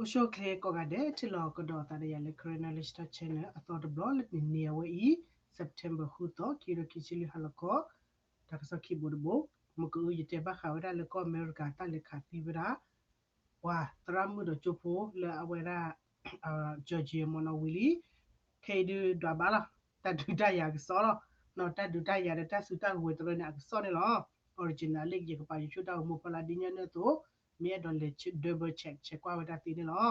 အိၣ်ဆူၣ်အိၣ်ချ့ကိးဂၤဒဲး ထံၣ်လိာ်ကဒီးသးဒီးယၤလၢ Karen Knowledge Talk Channel အသီတဘျီလၢနံၤအဝဲအံၤ September ဃုသီ ခံကထိခံဆံလွံၢ်ဟါလီၤခီ တၢ်ကစီၣ်ခံဘိတဘိ, မုၢ်ကအုယတဲဘၣ်ဃးဝဲဒၣ်လၢကီၢ်အမဲရကၤတၢ်လဲၤခးသံဝဲဒၣ် ပှၤသရၣ်မုၣ်ဒီးကၠိဖိလၢအဝဲဒၣ် Georgia မ့ၢ်နီၤ ဝံၤလံ, ခဲအံၤဒုးဒွးဘၣ်လီၤ, တၢ်ဒုးတၢ်ယၤအကစီၣ်လီၤ, တၢ်ဒုးတၢ်ယၤဒီးတၢ်စုတၢ်ကဝဲၤတရၢန့ၣ် အကစီၣ်န့ၣ်လီၤ. Original လၢယကပာ် YouTube တၢ်ဂီၤမူဖီလာ်ဒ်ညါန့ၣ်အသိး, မ့ၢ်အဲၣ်ဒိးလဲၤ double check ဆဲးကွၢ်ဝဲဒၣ်သ့န့ၣ်လီၤ.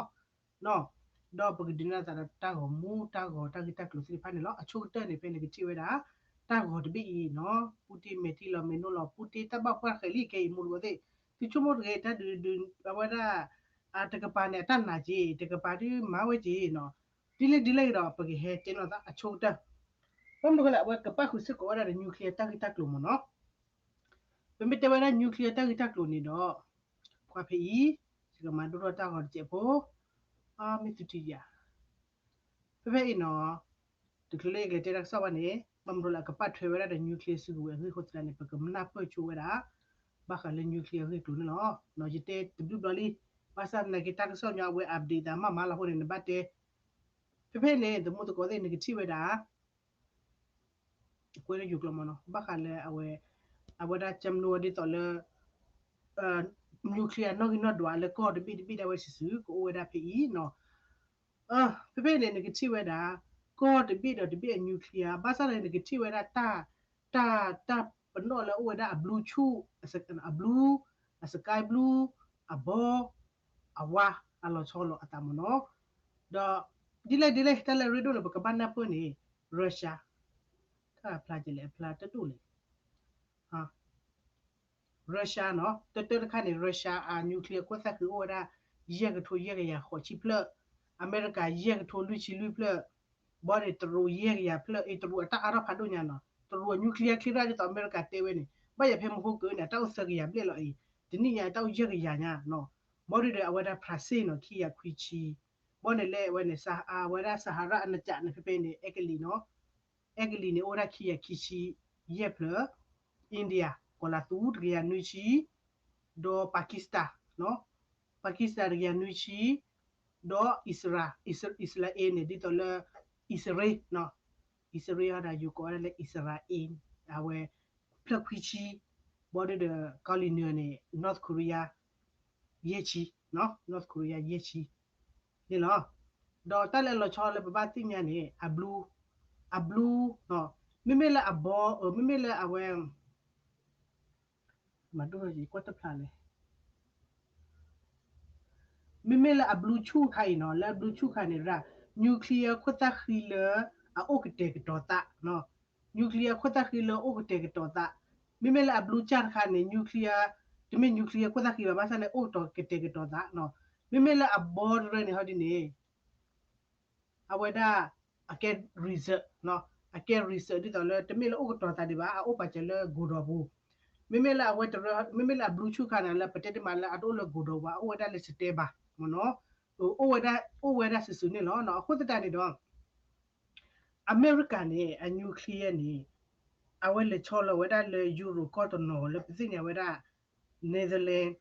ဒီးပကဒုးနၢ်သးဒီးတၢ်ဂီၤမူတၢ်ဂီၤတၢ်ဂ့ၢ်တၢ်ကျိၤသ့ၣ်တဖၣ်န့ၣ်လီၤ. အဆိကတၢၢ်န့ၣ် ဖဲန့ၣ်ကထံၣ်ဝဲဒၣ် တၢ်ဂီၤတဘ့ၣ်အံၤနီၤ, ပူတ့မဲာ်ထံလီၤမဲာ်နိလီၤ, ပူတ့တၢ်ဘၣ်ပှၢ်ဃဲၤလံခဲအံၤ မိၢ်တဂီၤသ့ၣ်, သုဆိကမိၣ်တဂ့ၤ တၢ်ဒုးဒုးအဝဲဒၣ် တကပၤန့ၣ် အတၢ်နာ်က့ၤ, တကပၤဒုးမၤဝဲက့ၤနီၤ, ဒ်လဲၣ်ဒ်လဲၣ်ဒီး ပကဟဲတဲလိာ်သးအဆိကတၢၢ်, ဘၣ်မနုၤဃိလဲၣ် အဝဲကပၣ်ဃုာ်စ့ၢ်ကီးဝဲဒၣ်ဒီး nuclear တၢ်ဂ့ၢ်တၢ်ကျိၤမ့ၢ်နီၤ. ပမ့ၢ်တဲဝဲဒၣ် nuclear တၢ်ဂ့ၢ်တၢ်ကျိၤန့ၣ်ဒီး ကွၢ်ဖဲအံၤ, ယကမၤဒိၣ်ထီၣ်တၢ်ဂီၤတစဲးဖိ, မ့ၢ်သုထံၣ်ယၤ ဖဲဖဲအံၤနီၤ, တချုးလၢယကလဲၤတဲတၢ်ကစီၣ်ဘၣ်န့ၣ် ဘၣ်မနုၤလၢအကပာ်ထွဲဝဲဒၣ်ဒီး nuclear စုကဝဲၤအဂ့ၢ်အဃိသတးန့ၣ် ပကနၢ်ပၢၢ်ဆိဝဲဒၣ် ဘၣ်ဃးလၢ nuclear အဂ့ၢ်အကျိၤန့ၣ်လီၤ. ယတဲတဘျုးဘျီလံ, ဘၣ်ဆၣ်သနာ်က့တၢ်ကစီၣ်ညီအဝဲ update သးမးမးလီၤအဃိန့ၣ် နဘၣ်တဲ, ဖဲဖဲန့ၣ် တမူသကိးသ့ၣ် နကထံၣ်ဝဲဒၣ် ကွဲးလၢယိၤကျိာ်မ့ၢ်နီၤ ဘၣ်ဃးလၢအဝဲ အဝဲဒၣ်ကၠမနူဒ်သိးလၢ nuclear နီၣ်ဂံၢ်နီၣ်ဒွးလၢကီၢ်တဘ့ၣ်တဘ့ၣ်ဒၣ်ဝဲစုာ်စုာ် ကအိၣ်ဝဲဒၣ်ဖဲအံၤနီၤ. ဖဲဖဲန့ၣ် နကထံၣ်ဝဲဒၣ် ကီၢ်တဘ့ၣ်ဒီးတဘ့ၣ်အ nuclear ဘၣ်ဆၣ်န့ၣ် နကထံၣ်ဝဲဒၣ်တၢ် တၢ် တၢ်ပနီၣ်လၢအိၣ်ဝဲဒၣ်အ blue ဆူၣ် အ blue အ sky blue အဘီ အဝါ အလီၤဆီလီၤအသးမ့ၢ်နီၤ. ဒီး ဒ်လဲၣ်ဒ်လဲၣ် တၢ်လၢအရ့ဒိၣ်န့ၣ် ပကဘၣ်နၢ်ပၢၢ်န့ၣ် Russia တၢ်ဖျါကလဲၣ် အဖျါတဒိၣ်လဲၣ် Russia နီၤ တၢတၢတခါန့ၣ် Russia အ nuclear ခိၣ်သၣ်ဃံအိၣ်ဝဲဒၣ် ယဲၢ်ကထိယဲၢ်ကယၤဃိးဆံဖျၢၣ်, အမဲရကၤ ယဲၢ်ကထိလွံၢ်ဆံလွံၢ်ဖျၢၣ်, ဘီန့ၣ် တရူး ယဲၢ်ကယၤဖျၢၣ်, အ့ တရူးအတၢ်အါထီၣ်ဖးဒိၣ်ညါနီၤ, တရူးအ nuclear ချ့ရၣ်ဒ်သိးအမဲရကၤတဲဝဲန့ၣ် ဘၣ်ယၤဖဲမဟိကၢန့ၣ် အတၢ်အိၣ်သၢကယၤဘျဲၣ်လီၤအံၤ, တနံၣ်ညါအတၢ်အိၣ်ယဲၢ်ကယၤညါနီၤ, ဘီဒုဒီးအဝဲဒၣ် Brazil နီၤ ခံကယၤခွံဆံ, ဘီန့ၣ်လၢအဝဲန့ၣ် အဝဲဒၣ် Sahara အနကၠးန့ၣ် ဖဲဖဲန့ၣ် အဲကလံးနီၤ အဲကလံးန့ၣ် အိၣ်ဝဲဒၣ်ခံကယၤခံဆံယဲၢ်ဖျၢၣ်, India ကီၤလၤသူ တကယၤနွံဆံ, ဒီး Pakistan နီၤ, Pakistan တကယၤနွံဆံ, ဒီး Isra- Isra- Israel န့ၣ် ဒ်သိးလၢ အံၣ်စရ့လးနီၤ, အံၣ်စရ့လးဒီး ယိၤကိးဝဲဒၣ်လၢ Israel အဝဲ ဖျၢၣ်ခွံဆံ, ဘီဒုဒီး ကီၢ်လံၤနုၤန့ၣ် North Korea ယဲၢ်ဆံ, North Korea ယဲၢ်ဆံ န့ၣ်လီၤ. ဒီးတၢ်လၢအလီၤဆီလၢပဘၣ်သ့ၣ်ညါန့ၣ် အ blue အ blue မ့မ့ၢ်လၢအဘီ မ့မ့ၢ်လၢအဝဲ မၤဒိၣ်ကွၢ်တဖျါလဲၣ် မ့မ့ၢ်လၢအ blue ဆူၣ်ခါအံၤနီၤ လၢအ blue ဆူၣ်ခါန့ၣ်ရၣ် nuclear ခိၣ်သၣ်ဃံလၢ အအိၣ်ကတဲာ်ကတီၤသး nuclear ခိၣ်သၣ်ဃံလၢအအိၣ်ကတဲာ်ကတီၤသး, မ့မ့ၢ်လၢအ blue ဆူၣ်တခါန့ၣ် nuclear တမ့ၢ် nuclear ခိၣ်သၣ်ဃံဘၣ် ဘၣ်ဆၣ်န့ၣ် အိၣ်ကတဲာ်ကတီၤသး, မ့မ့ၢ်လၢအဘီတရၢန့ၣ်ဟီဒ်န့ၣ် အဝဲဒၣ် အကဲ reserve အကဲ reserve ဒ်သိးလၢတမ့ၢ်လၢအိၣ်ကတီၤသးဒံးဘၣ် အအိၣ်ပာ်စၢၤလၢကိၤဒီးပူၤ, မ့မ့ၢ်လၢအဝဲတရၢ မ့မ့ၢ်လၢအ blue ဆူၣ်ခါန့ၣ် လၢပတဲတမံၤလၢအတအိၣ်လၢကိၤဒီးပူၤ အအိၣ်ဝဲဒၣ်လၢ standby မ့ၢ်နီၤ, အိၣ်ဝဲဒၣ် အိၣ်ဝဲဒၣ်စုာ်စုာ်န့ၣ်လီၤ. အဃိသတးန့ၣ်ဒီး အမဲရကၤန့ၣ် အ nuclear န့ၣ် အဝဲလဲၤဆီလီၤဝဲဒၣ်လၢ Europe ကီၢ်တနီၤလၢပသ့ၣ်ညါဝဲဒၣ် Netherlands,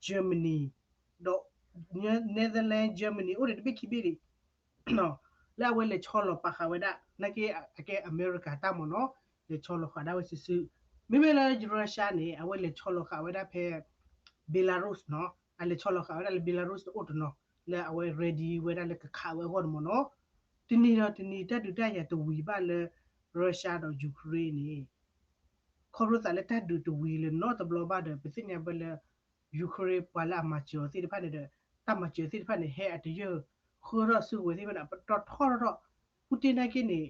Germany ဒီး Netherlands, Germany အိၣ်ဒံးတဘ့ၣ်ခံဘ့ၣ်ဒံး လၢအဝဲလဲၤဆီလီၤပာ်ဃာ်ဝဲဒၣ် နာ်က့အကဲအမဲရကၤတၢ်မ့ၢ်နီၤ လဲၤဆီလီၤဃာ်ဒၣ်ဝဲစုာ်စုာ်, မ့မ့ၢ်လၢ Russia န့ၣ် အဝဲလဲၤဆီလီၤဃာ်ဝဲဒၣ်ဖဲ Belarus နီၤ အလဲၤဆီလီၤဃာ်ဝဲဒၣ်လၢ Belarus တအိၣ်တနီၤ လၢအဝဲ ready ဝဲဒၣ်လၢကခးဝဲအဂီၢ်န့ၣ်မ့ၢ်နီၤ, တနံၤဒီးတနံၤတၢ်ဒုးတၢ်ယၤတဝံၤဘၣ်လၢ Russia ဒီး Ukraine န့ၣ် ခီဖျိသးလၢတၢ်ဒုးတဝံၤလၢၤနီတဘျီဘၣ်ဒီး ပသ့ၣ်ညါဝဲလၢ Ukraine ပှၤလၢအမၤစၢၤအီၤသ့ၣ်တဖၣ်န့ၣ်ဒီး တၢ်မၤစၢၤသ့ၣ်တဖၣ်န့ၣ် ဟဲအတယၢၢ်ဃၢထီၣ်စုကဝဲၤသ့ၣ်တဖၣ်န့ၣ် ပတီၢ်ထီၣ်ထီၣ်ထီၣ်, Putin နာ်က့န့ၣ်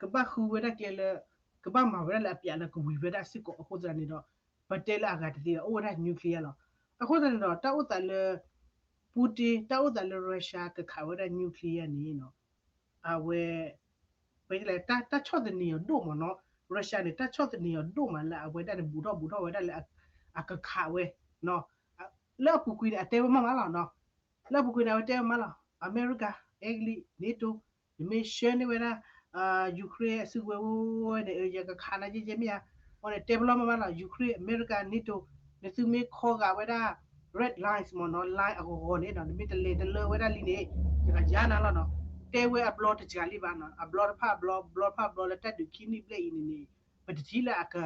ကဘၣ်ဃုဝဲဒၣ်ကျဲလၢ ကဘၣ်မၤဝဲဒၣ်လၢအပျးလၢကဝံၤဝဲဒၣ်စ့ၢ်ကီးအဃိသတးန့ၣ်ဒီး ပတဲလၢအဂၤတသ့ဒီး အိၣ်ဝဲဒၣ် nuclear လီၤ. အဃိသတးန့ၣ်ဒီး တၢ်အိၣ်သးလၢ Putin တၢ်အိၣ်သးလၢ Russia ကခးဝဲဒၣ် nuclear န့ၣ် အဝဲ ဖဲလဲၣ် တၢ်ဆီၣ်သနံးအီၤဒိၣ်မးနီၤ, Russia န့ၣ် တၢ်ဆီၣ်သနံးအီၤဒိၣ်မးလၢအဝဲဒၣ်န့ၣ် ဘူးထီၣ်ဘူးထီၣ်ဝဲဒၣ်လၢ အကခးဝဲ လၢအပူၤကွံာ်န့ၣ် အတဲဝဲမးမးလီၤနီၤ, လၢအပူၤကွံာ်န့ၣ် အဝဲတဲဝဲမးလီၤ, အမဲရကၤ အဲကလံး NATO နမ့ၢ်ဆှၢန့ၢ်ဝဲဒၣ် Ukraine အစုကဝဲၤဝဲန့ၣ် ယကခးနၤယဲယဲမ့ၢ်ဧါ, အဝဲန့ၣ် တဲပလီၢ်မးမးလီၤ Ukraine အမဲရကၤ NATO နသုမ့ၢ်ခီဂာ်ဝဲဒၣ် red lines မ့ၢ်နီၤ, line အဂီၤဂီၤန့ၣ်ဒီး နမ့ၢ်တလဲၤတလၢဝဲဒၣ်လံန့ၣ် ယကယါနၤလီၤနီၤ. တဲဝဲအဘျီတစှၤလံဘၣ်နီၤ, အဘျီတဖၣ်အဘျီ ဘျီတဖၣ်အဘျီလၢတၢ်ဒုးခံနံၣ်ဘျဲၣ်အံၤန့ၣ်န့ၣ် ပတထံၣ်လၢအက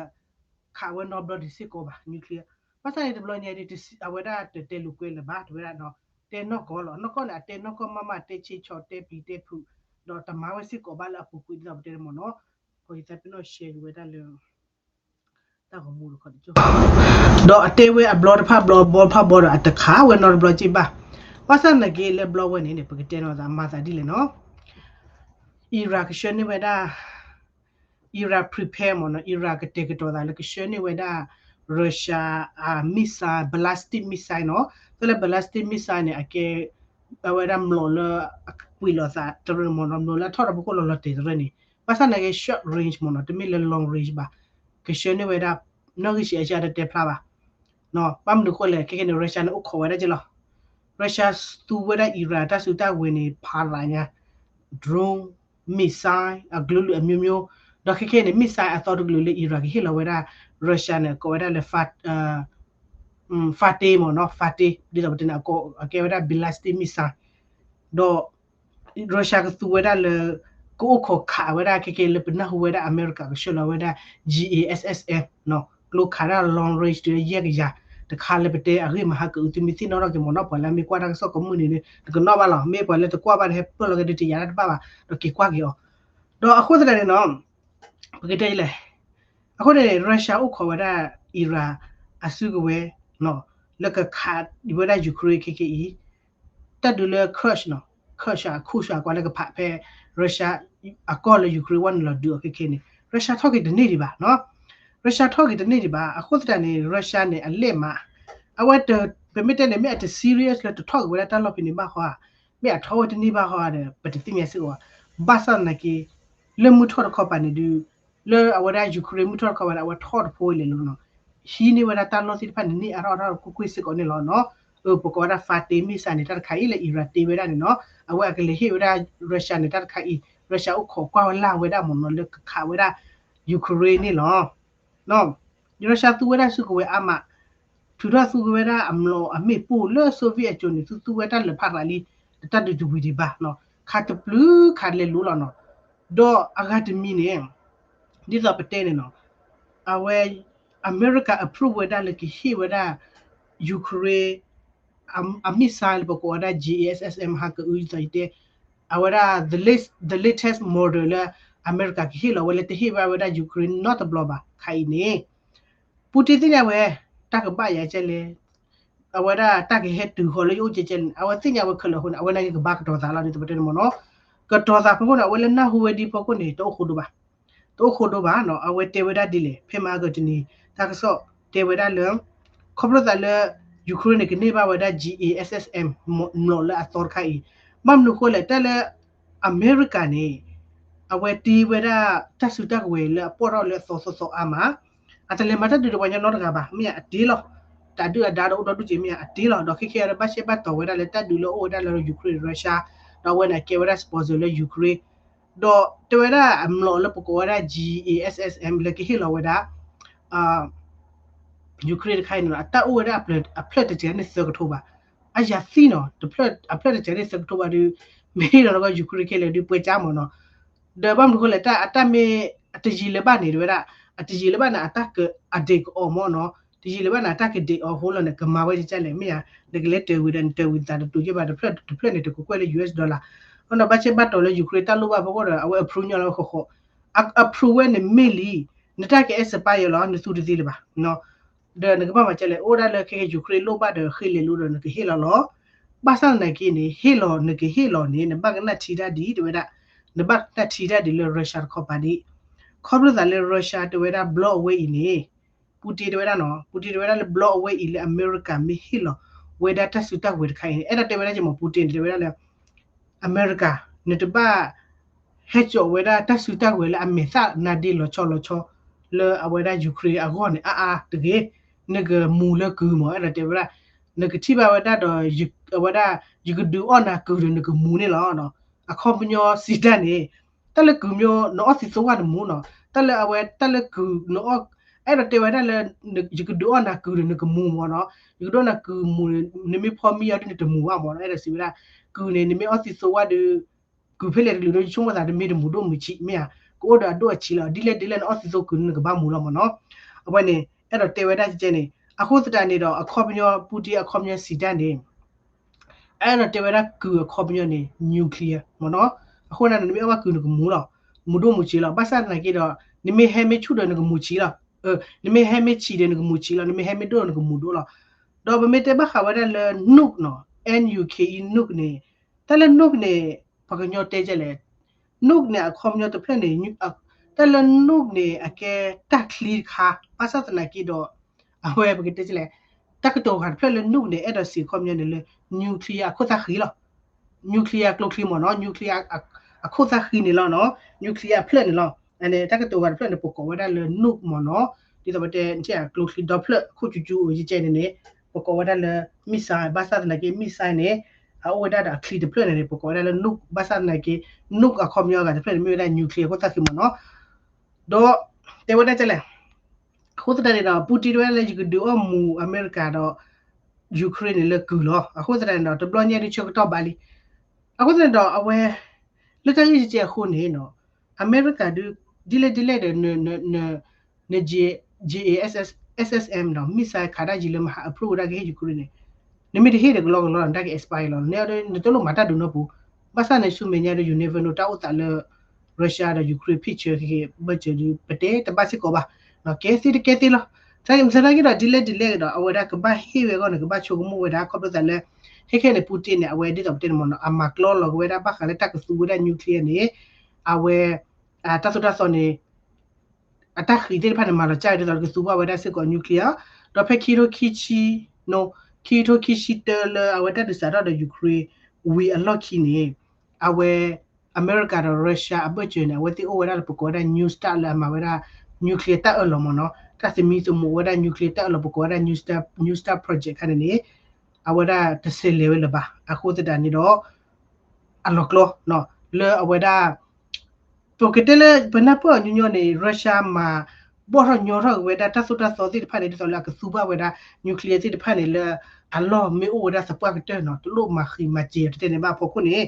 ခးဝဲနီတဘျီဒံးစ့ၢ်ကီးဘၣ် nuclear. ဘၣ်ဆၣ်န့ၣ်တဘျီညါဒ် အဝဲဒၣ်တတဲလိာ်ကွဲလၢၤဘၣ် တဲဝဲဒၣ်နီၤ, တဲနီၢ်ကီၢ်လီၤ. နီၢ်ကီၢ်န့ၣ် အတဲနီၢ်ကီၢ်မးမး တဲဆ့ဆီ တဲပျံၤတဲဖုး ဒီးတမၤဝဲစ့ၢ်ကီးဘၣ်လၢအပူၤကွံာ်ဒ်သိးပတဲန့ၣ်မ့ၢ်နီၤ. ကီယသးပ့ၤနီၣ် share ဝဲဒၣ်လၢ တၢ်ဂီၤမူတခီတကၠိၢ် ဒီးအတဲဝဲအဘျီတဖၣ်ဘျီ ဘျီတဖၣ်ဘျီဒီး အတခးဝဲနီတဘျီက့ဘၣ်. ဘၣ်ဆၣ်သနာ်က့လၢဘျီဝဲန့ၣ်န့ၣ် ပကတဲနီၤသးမၤသးဒ်လဲၣ်နီၤ. Iran ကဆှၢန့ၢ်ဝဲဒၣ် Iran prepare မ့ၢ်နီၤ, Iran ကတဲာ်ကတီၤသးလၢကဆှၢန့ၢ်ဝဲဒၣ် Russia အ missile, ballistic missile နီၤ. တၢ်လၢ ballistic missile န့ၣ် အကဲ အဝဲဒၣ်မျိာ်လၢ အကွံာ်လိာ်သးတရၢမ့ၢ်နီၤ, မျိာ်လၢအထီၣ်ဒီးဖီခိၣ်လီၤလီၤတဲာ်တရၢန့ၣ် ဘၣ်ဆၣ်သနာ်က့ short range မ့ၢ်နီၤ, တမ့ၢ်လၢ long range ဘၣ်. ကဆှၢန့ၢ်ဝဲဒၣ် နီၣ်ဂံၢ်ဆံးအဆၢတတဲဖျါဘၣ် ဘၣ်မနုၤဃိလဲၣ် ခဲကနံၣ်န့ၣ် Russia န့ၣ် အိၣ်ခိးဝဲဒၣ်က့လီၤ. Russia သူဝဲဒၣ် Iran တၢ်စုတၢ်ဝဲၤန့ၣ် ဖးရၤညါ drone, missile အကလုာ်လုာ်အမျိုးမျိုး, ဒီးခဲကနံၣ်န့ၣ် missile အသီတကလုာ်လၢ Iran ကဟ့ၣ်လီၤဝဲဒၣ် Russia န့ၣ် ကိးဝဲဒၣ်လၢ Fateh မ့ၢ်နီၤ, Fateh ဒ်သိးပတဲန့ၣ် အကဲဝဲဒၣ် ballistic missile ဒီး Russia ကသူဝဲဒၣ်လၢ ကအိၣ်ခိးခးဝဲဒၣ်ခဲကနံၣ်လၢပနၢ်ဟူဝဲဒၣ် အမဲရကၤ ကဆှၢလီၤဝဲဒၣ် JASSM နီၤ, ကျိခးဒၣ် long range တုၤလၢယဲၢ်ကယၤ တခါလၢပတဲအဂ့ၢ်မဟါကအု သုမ့ၢ်သ့ၣ်နီၣ်ထီၣ်က့ၤမ့ၢ်နီၤ, ပှၤလၢအမ့ၢ်ကွၢ်တၢ်ကစီၣ်ကိးမုၢ်နံၤန့ၣ် နကနီၣ်ဘၣ်လီၤ, မ့ၢ်ပှၤလၢတကွၢ်ဘၣ်ဒီး ဟဲပၢၢ်လီၤက့ၤဒုးတယာ်တၢ်တဘၣ်ဘၣ် ဒီးက့ၤကွၢ်က့ၤအီၤ. ဒီးအဃိသတးန့ၣ်နီၤ ပကတဲလဲၣ်, အဃိန့ၣ် Russia အိၣ်ခိးဝဲဒၣ် Iran အစုကဝဲၤ လၢကခးဝဲဒၣ် Ukraine ခဲကနံၣ်အံၤ တၢ်ဒုးလၢ Kursk နီၤ, Kursk အ Kursk အကွၢ်လၢကဖးဖဲ Russia အကီၢ်လၢ Ukraine ဝဲန့ၣ်လီၤဒုးအီၤခဲကနံၣ်န့ၣ် Russia ထီၣ်က့ၤတန့ၢ်ဒံးဘၣ်နီၤ, Russia ထီၣ်က့ၤတန့ၢ်ဒံးဘၣ်. အဃိသတးန့ၣ် Russia န့ၣ် အလဲၢ်မး အဝဲတ ပမ့ၢ်တဲန့ၣ် မ့ၢ်အတ serious လၢတထီၣ်က့ၤဝဲဒၣ်တၢ်လီၢ်ဖဲန့ၣ်ဘၣ်ဃီဧါ, မ့ၢ်အထီၣ်ဝဲတန့ၢ်ဘၣ်ဃီဧါဒီး ပတသ့ၣ်ညါစ့ၢ်ကီးဘၣ်. ဘၣ်ဆၣ်သနာ်က့ လၢမုၢ်ထီၣ်တခီပၤန့ၣ်ဒုး လၢအဝဲဒၣ် Ukraine မုၢ်ထီၣ်တခီပၤန့ၣ် အဝဲထီၣ်တဖိဝဲလဲၤလိၤနီၤ, ဟံးန့ၢ်ဝဲဒၣ်တၢ်လီၢ်သ့ၣ်တဖၣ်န့ၣ် န့ၢ်အါထီၣ်အါထီၣ်ကွ့ၢ်ကွ့ၢ်စ့ၢ်ကီးန့ၣ်လီၤနီၤ. အၢ ပကိးဝဲဒၣ် Fateh missile န့ၣ် တၢ်တခါအံၤလၢ Iran တ့ဝဲဒၣ်န့ၣ်နီၤ, အဝဲအကလဲၤဟ့ၣ်ဝဲဒၣ် Russia န့ၣ် တၢ်တခါအံၤ Russia အိၣ်ခိးကွၢ်ဝဲလၢ်ဝဲဒၣ်မ့ၢ်နီၤ လၢကခးဝဲဒၣ် Ukraine န့ၣ်လီၤ. Russia သူဝဲဒၣ်စုကဝဲၤအါမး, ထုးထီၣ်သူဝဲဒၣ်အမျိာ်အမ့ၣ်ပိၢ်လၢ Soviet အစိၤန့ၣ် သူသူဝဲတၢ်လၢာ်ဖးရၤလံ, တၢ်ဒုးတဝံၤဒံးဘၣ်နီၤ, ခးတပျုၤခးလဲၤလိၤလီၤနီၤ. ဒီးအဂၤတမံၤန့ၣ် ဒ်သိးပတဲန့ၣ်နီၤ, အဝဲ အမဲရကၤ approve ဝဲဒၣ်လၢကဟ့ၣ်ဝဲဒၣ် Ukraine အ missile လၢပကိးဝဲဒၣ် JASSM ဟးကအုဒ်သိးယတဲ အဝဲဒၣ် the latest, the latest model လၢအမဲရကၤကဟ့ၣ်လီၤဝဲလၢတဟ့ၣ်ဘၣ်ဝဲဒၣ် Ukraine နီတဘျီဘၣ်ခါအံၤန့ၣ် Putin သ့ၣ်ညါဝဲ တၢ်ကဘၣ်ယၤကဲလဲၣ်, အဝဲဒၣ်တၢ်ကဟဲတုၤဃီၤလၢယအိၣ်ကဲကဲန့ၣ် အဝဲသ့ၣ်ညါဝဲခဲလၢာ်အဃိန့ၣ် အဝဲနာ်က့ကဘၣ်ကတီၤသးလီၤန့ၣ် တပတဲန့ၣ်မ့ၢ်နီၤ. ကတီၤသးဖဲအဃိန့ၣ် အဝဲလၢနၢ်ဟူဝဲဒ်ဖီခိၣ်န့ၣ် တအိၣ်ဃိဒိဘၣ်, တအိၣ်ဃိဒိဘၣ်နီၤ. အဝဲတဲဝဲဒၣ်ဒ်လဲၣ် ဖဲမဟါကတနံၤ တၢ်ကစီၣ်တဲဝဲဒၣ်လၢ ခီဖျိသးလၢ Ukraine န့ၣ် ကန့ၢ်ဘၣ်ဝဲဒၣ် JASSM မျိာ်လၢအသီတခါအံၤ, ဘၣ်မနုၤဃိလဲၣ် တၢ်လၢ အမဲရကၤန့ၣ် အဝဲတ့ဝဲဒၣ်တၢ်စုတၢ်ကဝဲၤလၢအပီၢ်ထီၣ်လၢအသီသီသီအါမး, အတလဲၤမၤတၢ်ဒုးဒီးပှၤကညီနီတဂၤဘၣ်, မ့ၢ်အတ့လီၤ. တၢ်ဒုးအဒါဒီးအိၣ်ဒီဒူၣ်က့ၤမ့ၢ်အတ့လီၤ. ဒီးခဲခဲအံၤဒီးဘၣ်ရှဲဘၣ်တီၤဝဲဒၣ်လၢတၢ်ဒုးလၢအိၣ်ဝဲဒၣ်လၢ Ukraine Russia ဒီးအဝဲန့ၣ်ကဲဝဲဒၣ် sponsor လၢ Ukraine ဒီးတဲဝဲဒၣ်အမျိာ်လၢပကိးဝဲဒၣ် JASSM လၢကဟ့ၣ်လီၤဝဲဒၣ် Ukraine တခါအံၤန့ၣ် အတၢ်အိၣ်ဝဲဒၣ်အဖျၢၣ်တစဲးန့ၣ်သၢကထိဘး, အယၤသံနီၤ, အဖျၢၣ်တစဲးန့ၣ်သၢကထိဘးဒီး မ့ၢ်ဒီး Ukraine ခဲလၢာ်ဒီးပှဲၤကၠါမ့ၢ်နီၤ. ဒီးဘၣ်မနုၤဃိလဲၣ် တၢ်အတၢ်မ့ၢ် အတယံာ်လၢၤဘၣ်န့ၣ် တဲဝဲဒၣ် အတယံာ်လၢၤဘၣ်န့ၣ် အတၢ်က အဒ့ၣ်ကအီၣ်မ့ၢ်နီၤ, တယံာ်လၢၤဘၣ်န့ၣ် အတၢ်ကဒ့ၣ်အီၣ်အဃိလီၤန့ၣ် ကမၤဝဲကဲလဲၣ် မ့ၢ်ဧါ, နကလဲၤတၢၤဝံၤဒီး နတၢၤဝံၤသးတတူာ်က့ဘၣ် တဖျၢၣ်န့ၣ် တကကွဲၢ်လၢ US dollar အနီၤ ဘၣ်ဆဲးဘၣ်တီၤလၢ Ukraine တၢ်လိၣ်ဘၣ်ဖီခိၣ်ဒီး အဝဲ approve ညီလီၤဝဲဃီဃီ, approve ဝဲန့ၣ်မ့ၢ်လံ, နတၢ်က expire လီၤ နသူတသ့လၢၤဘၣ် ဒီးနကဘၣ်မၤကဲလဲၣ် အိၣ်ဒၣ်လၢခဲကဲ Ukraine လိၣ်ဘၣ်ဒီးဃ့လဲၤလိၤဒီးနကဟ့ၣ်လီၤလီၤ. ဘၣ်ဆၣ်သနာ်က့န့ၣ် ဟ့ၣ်လီၤနကဟ့ၣ်လီၤန့ၣ် နဘၣ်ကနၣ်ထံတၢ်ဒ်တဲဝဲဒၣ်, နဘၣ်ကနၣ်ထံတၢ်ဒ်လၢ Russia တခီပၤဒ်, ခီဖျိသးလၢ Russia တဲဝဲဒၣ် ဘျီအဝဲအံၤန့ၣ် Putin တဲဝဲဒၣ်နီၤ, Putin တဲဝဲဒၣ်လၢဘျီအဝဲအံၤလၢ America မ့ၢ်ဟ့ၣ်လီၤဝဲဒၣ်တၢ်စုတၢ်ကဝဲၤတခါအံၤန့ၣ် အဲၣ်ဒိးတဲဝဲဒၣ်က့မ့ၢ် Putin န့ၣ် တဲဝဲဒၣ်လၢ အမဲရကၤ နတဘၣ် ဟဲစိာ်ဝဲဒၣ်တၢ်စုတၢ်ကဝဲၤလၢအမဲာ်သၣ်နါဒ့လီၤဆီလီၤဆီ လၢအဝဲဒၣ် Ukraine အဂီၢ်န့ၣ် အါအါတဂ့ၤ, နကမူလၢကုၤမ့ၢ် အဲၣ်ဒိးတဲဝဲဒၣ်, နကထံၣ်ဘၣ်ဝဲဒၣ်ဒီး အဝဲဒၣ် ယကဒုးအီၣ်နၤကုၤဒီးနကမူန့ၣ်လီၤ. အခီပညီစံးတၢ်န့ၣ် တၢ်လၢကုၤမ့ၢ် နအီၣ်သံသဝၣ်နမူနီၤ, တၢ်လၢအဝဲတၢ်လၢကုၤနအီၣ် အဲၣ်ဒိးတဲဝဲဒၣ်လၢ ယကဒုးအီၣ်နၤကုၤန့ၣ် နကမူမ့ၢ်နီၤ, ယကဒုးအီၣ်နၤကုၤမူန့ၣ် နမ့ၢ်ဖီမံအီၤဒ်န့ၣ်တမူဘၣ်မ့ၢ်နီၤ, အဲၣ်ဒိးစံးဝဲဒၣ် ကုၤန့ၣ် နမ့ၢ်အီသံးသိဝဲဒီး ကုၤဖဲလဲၣ်တကလုာ်ဒီး ယဆိကမိၣ်သးတမ့ၢ်တမူဒိၣ်မုာ်ဆံးမ့ၢ်ဧါ, ကအိၣ်ဒီးအဒိၣ်အဆံးလီၤ, ဒ်လဲၣ်ဒ်လဲၣ်နအီသံးသိကုၤန့ၣ် နကဘၣ်မူလီၤမ့ၢ်နီၤ. အဝဲန့ၣ် အဲၣ်ဒိးတဲဝဲဒၣ်ကဲန့ၣ် အဃိသတးန့ၣ်ဒီး အခီပညီ Putin အခီပညီစံးတၢ်န့ၣ် အဲၣ်ဒိးတဲဝဲဒၣ်ကုၤအခီပညီန့ၣ် nuclear မ့ၢ်နီၤ. အဃိန့ၣ် နမ့ၢ်အီၣ်ဘၣ်ကုၤနကမူလီၤ, မူဒိၣ်မူဆံးလီၤ. ဘၣ်ဆၣ်သနာ်က့ဒီး နမ့ၢ်ဟဲမ့ၢ်ဆူၣ်ဒီးနကမူဆံးလီၤ, နမ့ၢ်ဟဲမ့ၢ်ဆံးဒီးနကမူဆံးလီၤ, နမ့ၢ်ဟဲမ့ၢ်ဒိၣ်နကမူဒိၣ်လီၤ. ဒီးပမ့ၢ်တဲဘၣ်ဃးဝဲဒၣ်လၢ nuke နီၤ, N U K E nuke န့ၣ် တၢ်လၢ nuke န့ၣ် ပှၤကညီတဲကဲလဲၣ်, nuke န့ၣ် အခီပညီတဖျၢၣ်န့ၣ် တၢ်လၢ nuke န့ၣ် အကဲတၢ်ချံတခါ, ဘၣ်ဆၣ်သနာ်က့ဒီး အဝဲပကတဲလဲၣ်, တၢ်ကတိၤဂၤတဖျၢၣ်လၢ nuke န့ၣ် အဲၣ်ဒိးစံးအခီပညီန့ၣ်လၢ nuclear အခိၣ်သၣ်ဃံလီၤ. nuclear ကျိချံမ့ၢ်နီၤ, nuclear အခိၣ်သၣ်ဃံန့ၣ်လီၤနီၤ, nuclear အဖျၢၣ်န့ၣ်လီၤ. အန့ၣ် တၢ်ကတိၤဂၤတဖျၢၣ်န့ၣ် ပကိးဝဲဒၣ်လၢ nuke မ့ၢ်နီၤ, ဒ်သိးပတဲ ကျိချံဒီဖျၢၣ် အခိၣ်ကၠူကၠူအိၣ်ကဲန့ၣ်န့ၣ် ပကိးဝဲဒၣ်လၢ missile, ဘၣ်ဆၣ်သနာ်က့ missile န့ၣ် အအိၣ်ဝဲဒၣ်ဒီးအချံတဖျၢၣ်န့ၣ်န့ၣ် ပကိးဝဲဒၣ်လၢ nuke, ဘၣ်ဆၣ်သနာ်က့ nuke အခီပညီဂၤတဖျၢၣ်န့ၣ် မ့ၢ်ဝဲဒၣ် nuclear အခိၣ်သၣ်ဃံမ့ၢ်နီၤ. ဒီးတဲဝဲဒၣ်ကဲလဲၣ်, အဃိသတးန့ၣ်ဒီး Putin တဲဝဲဒၣ်လၢ ယကဒုးအီၣ်မူအမဲရကၤဒီး Ukraine န့ၣ်လၢကုၤလီၤ. အဃိသတးန့ၣ်ဒီး တဘျီညါဒုးဆၢကတီၢ်ဘၣ်လံ. အဃိသတးန့ၣ်ဒီး အဝဲ လၢတၢ်ဂ့ၢ်ကဲအဃိန့ၣ်နီၤ, အမဲရကၤဒုး ဒ်လဲၣ်ဒ်လဲၣ်ဒီး န J, JASS, SSM နီၤ, missile ခးတၢ်ယံၤလၢမဟါ approve ဝဲဒၣ်ကဟ့ၣ် Ukraine န့ၣ် နမ့ၢ်တဟ့ၣ်ဒီးကလီကလီလီၤ နတၢ်က expire လီၤ. န နတလိၣ်မၤတၢ်ဒုးနီတပူၤ. ဘၣ်ဆၣ်န့ၣ် ဆူမဲာ်ညါဒီး you never know တၢ်အိၣ်သးလၢ Russia ဒီး Ukraine picture ခဲကဲ ဘၢၣ်စၢၤဒုး ပတဲတဘၣ်စ့ၢ်ကီးဘၣ်. ကဲသ့တကဲသ့လီၤ. သနာ်က့ဒီး ဒ်လဲၣ်ဒ်လဲၣ်ဒီး အဝဲဒၣ်ကဘၣ်ဟ့ၣ်ဝဲအဂီၢ်န့ၣ် ကဘၣ်ဆိကမိၣ်ဝဲဒၣ် ခီဖျိသးလၢ ခဲခဲန့ၣ် Putin န့ၣ် အဝဲဒ်သိးပတဲန့ၣ်မ့ၢ်နီၤ အမၤကျီလီၤက့ၤဝဲဒၣ် ဘၣ်ဃးလၢတၢ်ကသူဝဲဒၣ် nuclear န့ၣ် အဝဲ တၢ်သိၣ်တၢ်သီန့ၣ် အတၢ်ဃံးသ့ၣ်တဖၣ်န့ၣ် မၤလီၤကၢ်ဒ်သိးကသူဘၣ်ဝဲဒၣ်စ့ၢ်ကီး nuclear. ဒီးဖဲခံထိခံဆံ, ခံထိခံဆံတၢလၢအဝဲတၢ်ဒုးစးထီၣ်ဒီး Ukraine ဝံၤအလီၢ်ခံန့ၣ် အဝဲ အမဲရကၤဒီး Russia အဘၢၣ်စၢၤန့ၣ် အဝဲသ့ၣ်အိၣ်ဝဲဒၣ်လၢပကိးဝဲဒၣ် New START လၢအမၤဝဲဒၣ် nuclear တၢ်အၢၣ်လီၤမ့ၢ်နီၤ. တၢ်သမံသမိးဝဲဒၣ် nuclear တၢ်အၢၣ်လီၤ ပကိးဝဲဒၣ် New START, New START project ခါန့ၣ်န့ၣ် အဝဲဒၣ်တဆဲးလဲၤဝဲလၢၤဘၣ်. အဃိသတးန့ၣ်ဒီး အလီၤကျီ လၢအဝဲဒၣ် ပကတဲလၢပနၢ်ပၢၢ်အီၤညီညီန့ၣ် Russia မၤဘီၣ်ထီၣ်ညီထီၣ်က့ၤဝဲဒၣ်တၢ်သိၣ်တၢ်သီသ့ၣ်တဖၣ်န့ၣ် ဒ်သိးလၢအကသူဘၣ်ဝဲဒၣ် nuclear သ့ၣ်တဖၣ်န့ၣ်လၢ အလီၢ်မ့ၢ်အိၣ်ဝဲဒၣ်သပှၢ်ကတၢၢ်နီၤ တလိၣ်မၤဃံးမၤစၢၤတတဲန့ၣ်ဘၣ်အဖီခိၣ်န့ၣ်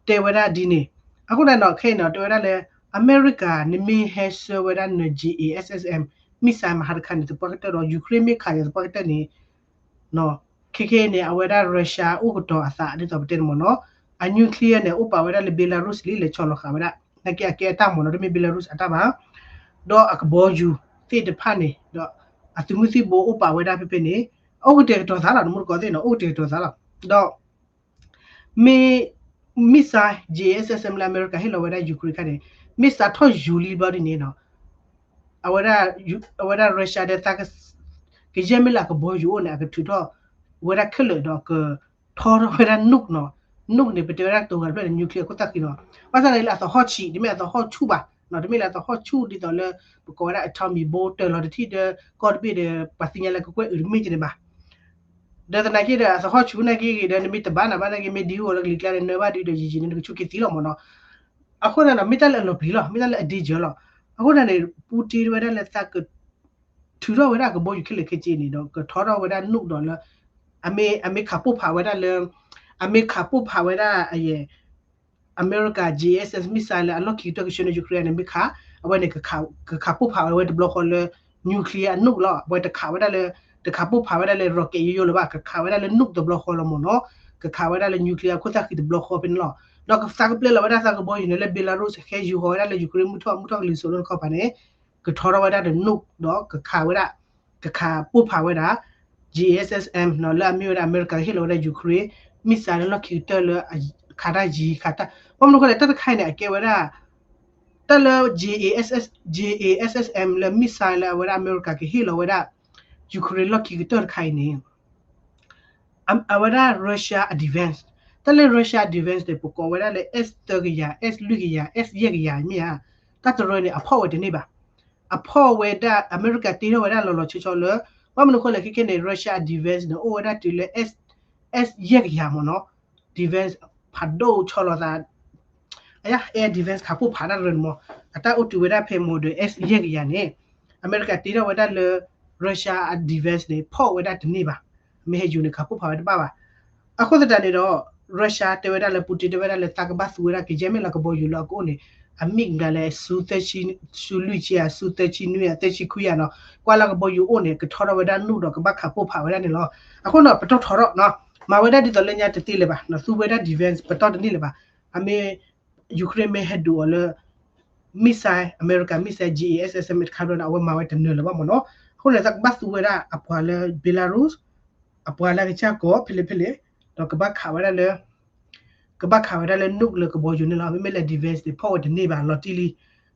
တဲဝဲဒၣ်ဒ်န့ၣ်. အဃိန့ၣ်နီၤ ခဲအံၤနီၤ တဲဝဲဒၣ်လၢ အမဲရကၤန့ၣ်မ့ၢ်ဟဲဆှၢဝဲဒၣ်န JASSM missile မဟါတခါန့ၣ် သပှၢ်ကတၢၢ်ဒီး Ukraine မ့ၢ်ခးန့ၣ်သပှၢ်ကတၢၢ်န့ၣ် ခဲခဲန့ၣ် အဝဲဒၣ် Russia အိၣ်ကတီၤအသးဒ်သိးပတဲန့ၣ်မ့ၢ်နီၤ. အ nuclear န့ၣ် အိၣ်ပာ်ဝဲဒၣ်လၢ Belarus လံ လဲၤဆီလီၤဃာ်ဝဲဒၣ် နာ်က့အကဲအတၢ်မ့ၢ်နီၤ တမ့ၢ် Belarus အတၢ်ဘၣ်. ဒီးအကဘီယူၤသ့ၣ်တဖၣ်န့ၣ် ဒီးအသုးမုၢ်သံၣ်ဘိအိၣ်ပာ်ဝဲဒၣ်ဖဲဖဲန့ၣ် အိၣ်ကတဲာ်ကတီၤသးလီၤ နမူတကိးသ့ၣ်နီၤ အိၣ်ကတဲာ်ကတီၤသးလီၤ. ဒီး မ့ၢ် missile JASSM လၢအမဲရကၤဟ့ၣ်လီၤဝဲဒၣ် Ukraine ခါန့ၣ် မ့ၢ်စးထီၣ်ယူၤလံဘျီဒ်န့ၣ်နီၤ အဝဲဒၣ် အဝဲဒၣ် Russia ဒဲသး ကယဲၢ်မ့ၢ်လၢအကဘီယူၤအိၣ်န့ၣ် အကထုးထီၣ်ဝဲဒၣ်ခဲလၢာ်ဒီးကထီထီၣ်ဝဲဒၣ် nuke နီၤ. nuke န့ၣ် ပတဲဝဲဒၣ်ကတိၤဂၤတဖျၢၣ်န့ၣ် nuclear အခိၣ်သၣ်ဃံနီၤ. ဘၣ်ဆၣ်န့ၣ်လၢအသဟီၣ်ဆံး တမ့ၢ်အသဟီၣ်ဆူၣ်ဘၣ် တမ့ၢ်လၢအသဟီၣ်ဆူၣ်ဒ်သိးလၢ ပကိးဝဲဒၣ် atomic bomb တၢၤလီၤတထံၣ်ဒီး ကီၢ်တဘ့ၣ်ဒီး ပှၤသ့ၣ်ညါလၢကကွဲၢ်အုးတမ့ၢ်ကန့ၣ်ဘၣ်. ဒီးသနာ်က့ဒီး အသဟီၣ်ဆူၣ်နာ်က့ဂ့ၤဒီး နမ့ၢ်တဘၣ်နၤဘၣ်နာ်က့ မ့ၢ်ဒံဂီၤလၢကလံၤကျါဒီး နၢဘၣ်ဒုးဒီးယံာ်ယံာ်န့ၣ် နကဆူၣ်က့ၤသံလီၤမ့ၢ်နီၤ. အဃိန့ၣ်ဒီး မ့ၢ်တၢ်လၢအလီၤပျံၤလီၤ မ့ၢ်တၢ်လၢအ danger လီၤ. အဃိန့ၣ်န့ၣ် Putin တဲဝဲဒၣ်လၢသးက ထုးထီၣ်ဝဲဒၣ်ကဘီယူၤခဲလၢာ်ခဲဆ့န့ၣ်ဒီး ကထီထီၣ်ဝဲဒၣ် nuke ဒီးလၢ အမ့ၢ် အမ့ၢ်ခးပိၢ်ဖးဝဲဒၣ်လၢ အမ့ၢ်ခးပိၢ်ဖးဝဲဒၣ်အယဲၢ် အမဲရကၤ JASSM missile လၢအလီၢ်ခံကတၢၢ်ကဆှၢန့ၢ် Ukraine န့ၣ် မ့ၢ်ခး အဝဲန့ၣ် ကခးပိၢ်ဖးဝဲဝဲတဘျီဃီလၢ nuclear အ nuke လီၤ. အဝဲတခးဝဲဒၣ်လၢ တခးပိၢ်ဖးဝဲဒၣ်လၢ rocket ယိယိလၢၤဘၣ် ကခးဝဲဒၣ်လၢ nuke တဘျီဃီလီၤမ့ၢ်နီၤ. ကခးဝဲဒၣ်လၢ nuclear အခိၣ်သၣ်ဃံတဘျီဃီဖဲန့ၣ်လီၤ. ဒီးကသးကပျဲလီၤဝဲဒၣ်သးကဘီယူၤန့ၣ် လၢ Belarus ဟဲယူၤဃီၤဝဲဒၣ်လၢ Ukraine မုၢ်ထီၣ် မုၢ်ထီၣ်ကလံၤစိးလၢတခီပၤန့ၣ် ကထီထီၣ်ဝဲဒၣ်ဒီး nuke ဒီးကခးဝဲဒၣ် ကခးပိၢ်ဖးဝဲဒၣ် JASSM နီၤ လၢအမ့ၢ်ဝဲဒၣ်အမဲရကၤကဟ့ၣ်လီၤဝဲဒၣ် Ukraine missile လၢလီၢ်ခံကတၢၢ်လၢ ခးတၢ်ယံၤခးတၢ် ဘၣ်မနုၤအဃိလဲၣ် တၢ်တခါအံၤန့ၣ် အကဲဝဲဒၣ် တၢ်လၢ JASS, JASSM လၢ missile လၢအဝဲဒၣ်အမဲရကၤကဟ့ၣ်လီၤဝဲဒၣ် Ukraine လီၢ်ခံကတၢၢ်တခါအံၤန့ၣ် အဝဲဒၣ် Russia အ defense တၢ်လၢ Russia defense န့ၣ် ပကိးဝဲဒၣ်လၢ S သၢကယၤ S လွံၢ်ကယၤ S ယဲၢ်ကယၤမ့ၢ်ဧါ. တၢ်တရၢန့ၣ် အဖီၣ်ဝဲတန့ၢ်ဘၣ်. အဖီၣ်ဝဲဒၣ် အမဲရကၤတ့ထီၣ်ဝဲဒၣ်လီၤလီၤဆီဆီလၢ ဘၣ်မနုၤအဃိလဲၣ် ခဲခဲန့ၣ် Russia defense န့ၣ် အိၣ်ဝဲဒၣ်တုၤလၢ S, S ယဲၢ်ကယၤမ့ၢ်နီၤ. defense ဖးဒိၣ်ဆီလီၤသး အယါ air defense ခးပိၢ်ဖးတၢ်တရၢန့ၣ်မ့ၢ် အတၢ်အိၣ်တုၤဝဲဒၣ်ဖဲမ့ၢ်ဒီး S ယဲၢ်ကယၤန့ၣ် အမဲရကၤတ့ထီၣ်ဝဲဒၣ်လၢ Russia အ defense န့ၣ် ဖီၣ်ဝဲဒၣ်တန့ၢ်ဘၣ်. မ့ၢ်ဟဲယူၤန့ၣ် ခးပိၢ်ဖးဝဲတဘၣ်ဘၣ်. အဃိသတးန့ၣ်ဒီး Russia တဲဝဲဒၣ်လၢ Putin တဲဝဲဒၣ်လၢ သးကဘၣ်သူဝဲဒၣ် ကယဲၢ်မ့ၢ်လၢကဘီယူၤလၢအကအိၣ်န့ၣ် အ MiG မတၤလဲၣ် ဆူသၢဆံ, ဆူလွံၢ်ဆံဧါ, ဆူသၢဆံနွံဧါ, သၢဆံခွံဧါနီၤ, ကွၢ်လၢကဘီယူၤအိၣ်န့ၣ် ကထီထီၣ်ဝဲဒၣ်နူၣ်ဒီးကဘၣ်ခးပိၢ်ဖးဝဲဒၣ်န့ၣ်လီၤ. အဃိန့ၣ် ပတီၢ်ထီထီၣ်နီၤ, မၤဝဲဒၣ်ဒ်သိးလၢညါတသ့လၢၤဘၣ်, သူဝဲဒၣ် defense ပတီၢ်တန့ၢ်လၢၤဘၣ်. အမ့ၢ် Ukraine မ့ၢ်ဟဲဒုးအီၤလၢ missile, အမဲရကၤ missile, JASSM တခါဘျီန့ၣ် အဝဲမၤဝဲတနၢၤလၢၤဘၣ်မ့ၢ်နီၤ. အဃိန့ၣ် သးကဘၣ်သူဝဲဒၣ်အပှၤလၢ Belarus, အပှၤလၢကစၢ်ကီၢ်ဖဲလဲၣ်ဖဲလဲၣ်, ဒီးကဘၣ်ခးဝဲဒၣ်လၢ ကဘၣ်ခးဝဲဒၣ်လၢ nuke လၢကဘီယူၤန့ၣ်လီၤ. မ့မ့ၢ်လၢ defense န့ၣ် ဖီၣ်ဝဲတန့ၢ်ဘၣ် လီၤတံၢ်လံ.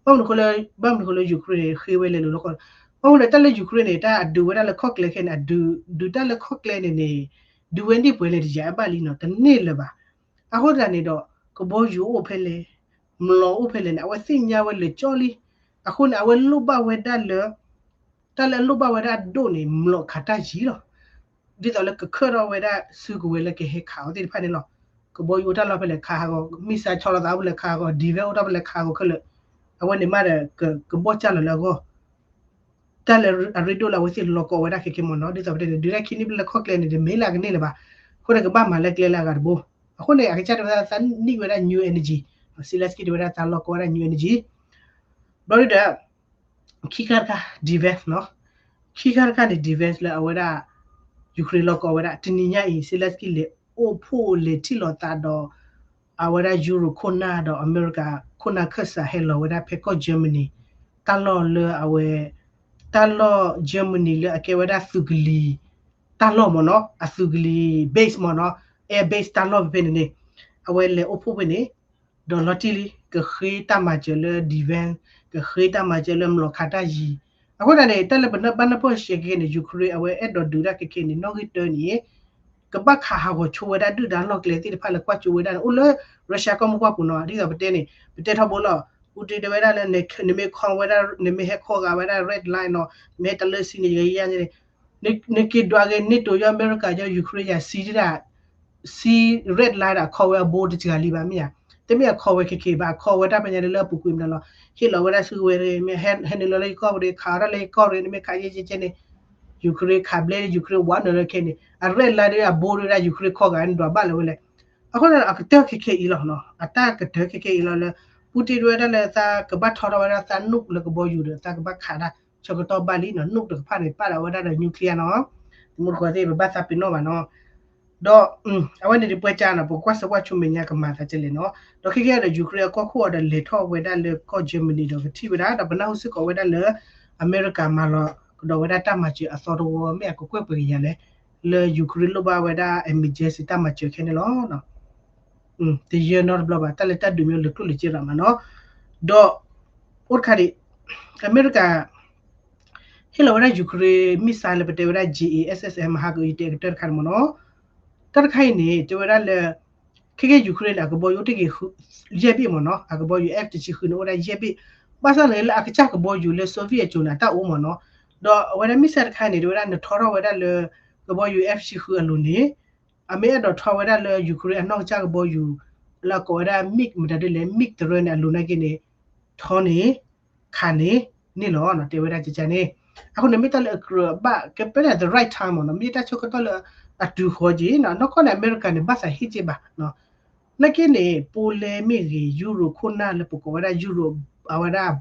ဘၣ်မနုၤဃိလၢ, ဘၣ်မနုၤဃိလၢ Ukraine န့ၣ် ဃ့ဝဲလဲၤလိၤလၢကီၢ်, ဘၣ်မနုၤလၢတၢ်လၢ Ukraine န့ၣ် တၢ်အဒုးဝဲဒၣ်လၢခီၣ်ကျဲခဲအံၤန့ၣ် အဒုး, ဒုးတၢ်လၢခီၣ်ကျဲန့ၣ်န့ၣ် ဒုးဝဲန့ၢ်ပှဲၤလဲၣ်တယၤအဘၣ်လံနီၤ, တန့ၢ်လၢၤဘၣ်. အဃိသတးန့ၣ်ဒီး ကဘီယူၤအိၣ်ဖဲလဲၣ်, မျိာ်အိၣ်ဖဲလဲၣ်န့ၣ် အဝဲသ့ၣ်ညါဝဲလၢာ်ကၠီလံ. အဃိန့ၣ် အဝဲလိၣ်ဘၣ်ဝဲဒၣ်လၢ တၢ်လၢအလိၣ်ဘၣ်ဝဲဒၣ်ဒိၣ်န့ၣ် မျိာ်ခးတၢ်ယံၤလီၤ. ဒ်သိးလၢကခၢၣ်ထီၣ်ဝဲဒၣ်စုကဝဲၤလၢကဟဲခးအီၤသ့ၣ်တဖၣ်န့ၣ်လီၤ. ကဘီယူၤအိၣ်တၢ်လီၢ်ဖဲလဲၣ်ခးဟးဂီၤ, missile ဆီလီၤသးအိၣ်ဖဲလဲၣ်ခးဟးဂီၤ, defense အိၣ်တၢ်ဖဲလဲၣ်ခးဟးဂီၤခဲလၢာ်, အဝဲန့ၣ်မးဒီး ကဘီၣ်ကၢ်လီၤလၢအဂီၢ် တၢ်လၢအရ့ဒိၣ်လၢအဝဲသ့ၣ်လီၤကီဝဲဒၣ်ခဲကဲမ့ၢ်နီၤ. ဒ်သိးပတဲန့ၣ် ဒုးတၢ်ခံနံၣ်ဘျဲၣ်လၢခီၣ်ကျဲန့ၣ် တမ့ၢ်လၢအကန့ၢ်လၢၤဘၣ်. အဃိန့ၣ် ကဘၣ်မၤလၢကျဲလၢအဂၤတဘိ. အဃိန့ၣ် အကစၢ်တဲဝဲဒၣ်သးနံၣ်ဝဲဒၣ် new energy, Zelenskyy တဲဝဲဒၣ်သးလီၤကီဝဲဒၣ် new energy ဘျီဒုဒီး ခံခါတခါ defense နီၤ, ခံခါတခါန့ၣ် defense လၢအဝဲဒၣ် Ukraine လီၤကီဝဲဒၣ် တနံၤညါအံၤ Zelenskyy လဲၤအိၣ်ဖှိၣ်လဲၤထံၣ်လိာ်သးဒီး အဝဲဒၣ် Europe ခိၣ်နၢ်ဒီးအမဲရကၤခိၣ်နၢ်ခၢၣ်စးဟဲလီၤဝဲဒၣ်ဖဲကီၢ် Germany တၢ်လီၢ်လၢအဝဲ တၢ်လီၢ် Germany လၢအကဲဝဲဒၣ်သုးကလံၤ တၢ်လီၢ်မ့ၢ်နီၤ, အသုးကလံၤ base မ့ၢ်နီၤ, air base တၢ်လီၢ်ဖဲဖဲန့ၣ်န့ၣ် အဝဲလဲၤအိၣ်ဖှိၣ်ဖဲန့ၣ် ဒီးလီၤတံၢ်လံ ကဃ့တၢ်မၤစၢၤလၢ defense, ကဃ့တၢ်မၤစၢၤလၢမျိာ်ခးတၢ်ယံၤ. အဃိသတးန့ၣ် တၢ်လၢပနၢ်ဘၣ်နၢ်ပၢၢ်စဲးခဲကဲန့ၣ် Ukraine အဝဲအဲၣ်ဒိးဒုးတၢ်ခဲကဲန့ၣ် နီၣ်ဂံၢ်တၢန့ၣ် ကဘၣ်ခးဟးဂီၤဆိဝဲဒၣ်ဒုၣ်ဒါလီၢ်ကျဲသ့ၣ်တဖၣ်လၢကွၢ်ကၠိဝဲဒၣ်န့ၣ် အိၣ်လၢ Russia ကီၢ်မိၢ်ပှၢ်ပူၤနီၤ, ဒ်သိးပတဲန့ၣ် ပတဲထီဘိလီၤ, Putin တဲဝဲဒၣ်လၢ နမ့ၢ်ခီဝဲဒၣ် နမ့ၢ်ဟဲခီဂာ်ဝဲဒၣ် red line နီၤ, နမ့ၢ်ဟဲတလၢစံန့ၣ် ယကယါန့ၣ် နက့ၤဒွးက့ၤ NATO ယီ အမဲရကၤယီ Ukraine ယၤ စံဒၣ် စံ red line ဒီးအခီဝဲအဘိတစှၤလံဘၣ်မ့ၢ်ဧါ, တမ့ၢ်အခီဝဲခဲကဲဘၣ် အခီဝဲတၢ်ပညါလၢအပူၤကွံာ်မတၤလီၤ, ဟ့ၣ်လီၤဝဲဒၣ်စုကဝဲၤ မ့ၢ်ဟဲနုာ်လီၤလၢယကီၢ်ပူၤ ခးအီၣ်တၢ်လၢယကီၢ်ပူၤ နမ့ၢ်ခးယဲကဲကဲန့ၣ်, Ukraine ခးဘျဲ Ukraine ဝးနုာ်လၢခဲန့ၣ် အ red line ဒီးအဘိဒၣ် Ukraine ခီဂာ်န့ၣ်ဒွးဘၣ်လၢၤဝဲလဲၣ်. အဃိန့ၣ် အကတၢၢ်ခဲခဲအံၤလီၤ, အတၢ်ကတၢၢ်ခဲခဲအံၤလီၤလၢ Putin တဲဝဲဒၣ်လၢသးကဘၣ်ထီထီၣ်ဝဲဒၣ်သး nuke လၢကဘီယူၤဒီး သးကဘၣ်ခးဒၣ် ဆၢကတီၢ်ဘၣ်လံနီၤ, nuke တကဖၣ်န့ၣ် ပာ်ဒၣ်ဝဲဒၣ်ဒီး nuclear နီၤ, တမူတကိးသ့ၣ် ပဘၣ်သးပ့ၤနီၣ်ဘၣ်နီၤ. ဒီး အဝဲန့ၣ်ဒ်ပှဲၤကၢ်နီၤ ပကွၢ်စၢၤကွၢ်ဆိမဲာ်ညါကမၤသးကလဲၣ်နီၤ. ဒီးခဲကဲဒီး Ukraine အကီၢ်ခိၣ်အီၤဒီးလဲၤထီၣ်ဝဲဒၣ်လၢကီၢ် Germany ဒီးကထံၣ်ဝဲဒၣ် ဒီးပနၢ်ဟူစ့ၢ်ကီးဝဲဒၣ်လၢ အမဲရကၤမၤလီၤကဒီးဝဲဒၣ်တၢ်မၤစၢၤအသီတဝီ မ့ၢ်အကကွဲၢ်ပှဲၤကယၤလဲၣ်, လၢ Ukraine လိၣ်ဘၣ်ဝဲဒၣ် emergency တၢ်မၤစၢၤခဲန့ၣ်လီၤ. တယၢၤနီတဘျီဘၣ် တၢ်လၢတၢ်ဒုးမ့ၢ်အိၣ်လၢကျိၣ်လၢစ့ရးမးနီၤ. ဒီး အိၣ်တခါဒံး အမဲရကၤ ဟ့ၣ်လီၤဝဲဒၣ် Ukraine missile လၢပတဲဝဲဒၣ် JASSM မဟါကအံၤတဲာ်ကတၢၢ်တခါန့ၣ်မ့ၢ်နီၤ. တၢ်တခါအံၤန့ၣ် တဲဝဲဒၣ်လၢ ခဲကဲ Ukraine န့ၣ် အကဘီယူၤအိၣ်တ့ၢ်က့ၤ ယဲၢ်ဘ့ၣ်မ့ၢ်နီၤ, အကဘီယူၤ F တဆံဃုန့ၣ် အိၣ်ဝဲဒၣ်ယဲၢ်ဘ့ၣ်, ဘၣ်ဆၣ်န့ၣ်လၢအကစၢ်ကဘီယူၤလၢ Soviet အစိၤန့ၣ် အတၢ်အိၣ်မ့ၢ်နီၤ. ဒီးအဝဲဒၣ် missile တခါအံၤန့ၣ် တဲဝဲဒၣ်နထီထီၣ်ဝဲဒၣ်လၢ ကဘီယူၤ F တဆံဃုအလိၤန့ၣ် အမ့ၢ်အဲၣ်ဒိးထီဝဲဒၣ်လၢ Ukraine အနီၢ်ကစၢ်ကဘီယူၤ လၢအကိးဝဲဒၣ် MiG မတၤဒ်လဲၣ် MiG တရၢန့ၣ် အလိၤနာ်က့န့ၣ် ထီန့ၣ် ခးန့ၣ် န့ၣ်လီၤ တဲဝဲဒၣ်ကကန့ၣ်. အဃိန့ၣ် မ့ၢ်တၢ်လၢအကြၢးဘၣ် ကဲပတဲ the right time မ့ၢ်နီၤ, မ့ၢ်တၢ်ဆၢကတီၢ်လၢအတုၤဃီက့ၤနီၤ, နီၢ်ကီၢ်န့ၣ် အမဲရကၤန့ၣ် ဘၣ်သးဟ့ၣ်က့ၤဘၣ် နာ်က့န့ၣ် Poland မ့ၢ်ဂ့ၤ Europe ခိၣ်နၢ်လၢပကိးဝဲဒၣ် Europe အဝဲဒၣ်